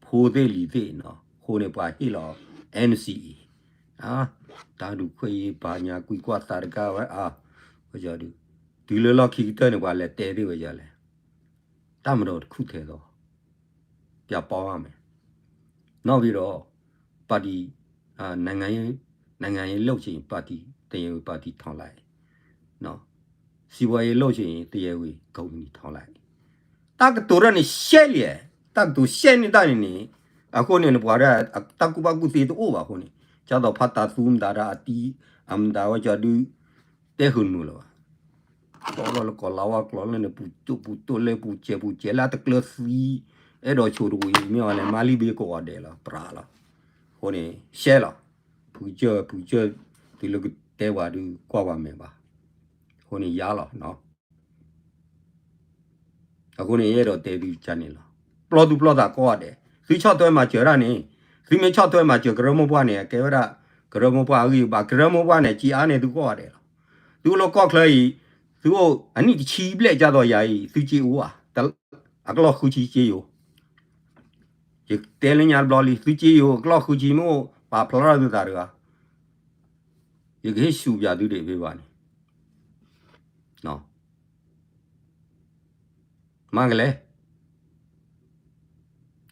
ဖိသ့ၣ်လံၤသ့ၣ်နီၤ, အဃိန့ၣ် ပှၤဟ့ၣ်လီၤ NCA တၢ်ဒုးခွဲးယာ်ဘၣ်ညါ ကွံာ်ကွၢ်သးတကါဝဲအါ, ဝဲဒုး, တုၤလၢလီၢ်ခံကတၢၢ်န့ၣ် ပှၤလဲၤတဲသ့ၣ်ဝဲယၤလဲၣ်, တၢ်မၤဒီးတခူၣ်ထဲသိး ပျာပေါင်းရမယ်. နောက်ပြီးတော့ ပါတီ, အာ, နိုင်ငံရေး, နိုင်ငံရေးလုပ်ချင် ပါတီ, တရားဝင်ပါတီထောင်လိုက်, နော်, စီးပွားရေးလုပ်ချင် တရားဝင်ကုမ္ပဏီထောင်လိုက်. တၢ်ကတိၤတၢ်န့ၣ်ရှဲလံ, တၢ်ကတိၤရှဲန့ၢ်တၢ်န့ၣ်န့ၣ်, အဃိန့ၣ် နပှၤဒၣ် တၢ်ကူၣ်ဘၣ်ကူၣ်သ့တအိၣ်ဘၣ်အဃိန့ၣ်, ကၢ်သိးဖးတၢ်သူမတၤတၢ်အတံ, အမတၤဝဲကၠီဒု တဲဃုာ်နုာ်လၢၤဘၣ်. ကီးလီၤလၢကီးလါဝါကျိာ်လၢန့ၣ် ပူၤတိၢ်ပူၤတိၢ်လဲပူၤစဲးပူၤစဲးလၢအတကျၢၤသံ, အဲၣ်ဒိးဆိတဝံၤ မ့ၢ်အီၤလဲၣ် မါလံဘ့ကိးဂၤဒဲးလီၤ ပြးလီၤ. အဃိန့ၣ် ရှဲလီၤ. ဖုကစၢၢ် ဖုကစၢၢ် တုၤလၢကတဲပှၤဒုးကွၢ်ပှၤမဲာ်ဘၣ်. အဃိန့ၣ်ယါလီၤနီၤ. အဃိန့ၣ် ယအဲၣ်ဒိးတဲသုကန့ၣ်လီၤ. ပျီသူၣ်ပျီသးကိးဂၤဒဲး, သုဆီၣ်ထွဲမၤစၢၤတၢ်န့ၣ်, သုမ့ၢ်ဆီၣ်ထွဲမၤစၢၤကရၢမိၢ်ပှၢ်န့ၣ် အကဲဝဲဒၣ် ကရၢမိၢ်ပှၢ်အဂံၢ်အဘါ, ကရၢမိၢ်ပှၢ်န့ၣ် စံးအါန့ၢ်သုကိးဂၤဒဲးလီၤ. သုအိၣ်လၢကီၢ်ချၢအံၤ, သုအိၣ်အနံၣ်တဆံဘျဲၣ်ကၢ်သိးယၤအံၤ သုစ့အိၣ်ဧါ, အကလီၢ်ဃုဆံစ့ယိၤ ယတဲလၢညါတဘျီလံ, သုစ့ယိၤအကလီၢ်ဃုဆံမ့ၢ်အိၣ် ပာ်ဖျါထီၣ်သုသးတဂၤ, ယကဟ့ၣ်ဆူးပၠးသုဒံးဖဲဘၣ်န့ၣ်, မၤကလဲၤ,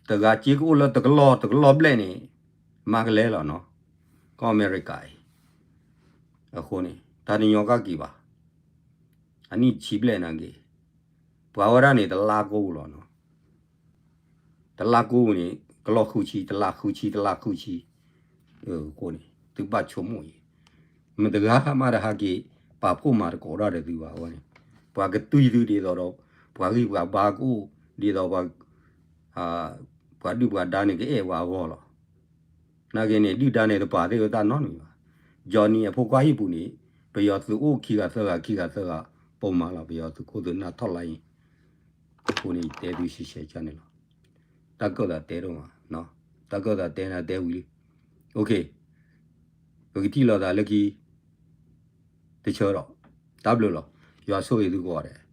တဂၤစ့ကအိၣ်လၢတကလီၢ်တကလီၢ်ဘျဲၣ်န့ၣ်, မၤကလဲၤလီၤနီၤ, ကီၢ်အမဲရကၤအံၤ, အဃိန့ၣ် တၢ်တညီကၣ်က့ၤဘၣ်, အနံၣ်တဆံဘျဲၣ်နာ်က့ၤ, ပှၤဝဲဒၣ်န့ၣ် တလါကိၢ်လီၤနီၤ. တလါကိၢ်န့ၣ် ကလီၢ်ဃုဆံ, တလါဃုဆံ, တလါဃုဆံ, အဃိန့ၣ် သုဘၣ်ဆိကမိၣ်အံၤ, မတၤတဂၤမးတဟးက့ၤ ပာ်ဖှိၣ်မၤသကိးတၢ်ဒီးသုဘၣ်အဝဲန့ၣ်, ပှၤကတွံၢ်သုဒ်သိးဒီး ပှၤဂံၢ်ပှၤဘါကအိၣ် ဒ်သိး ပှၤဒုၣ်ပှၤဒါန့ၣ် ကအဲၣ်ပှၤအဂီၢ်လီၤ. နာ်က့န့ၣ် ဒုၣ်ဒါန့ၣ် တပာ်သ့ၣ်ဝဲတၢ်နီတမံၤဘၣ်. Johnny အဖိခွါဟံၣ်ပူၤန့ၣ် ပယီၤသုးအိၣ်ခံဂၤသၢဂၤ ခံဂၤသၢဂၤ ပိာ်မၤလီၤ ပယီၤသုးခိၣ်သုးနၢ်ထီၣ်လါအံၤ, အဃိန့ၣ် ယတဲသုရှဲရှဲကန့ၣ်လီၤ. တၢ်ကၢၣ်သးတဲဒိၣ်မး, တၢ်ကၢၣ်သးတဲနၤတဲဝံၤလံ. ပကထံၣ်လိာ်သးလၢခံ တဆၢဒီး တၢ်ဘျုးလီၤ. ယွၤဆိၣ်ဂ့ၤသုကိးဂၤဒဲး.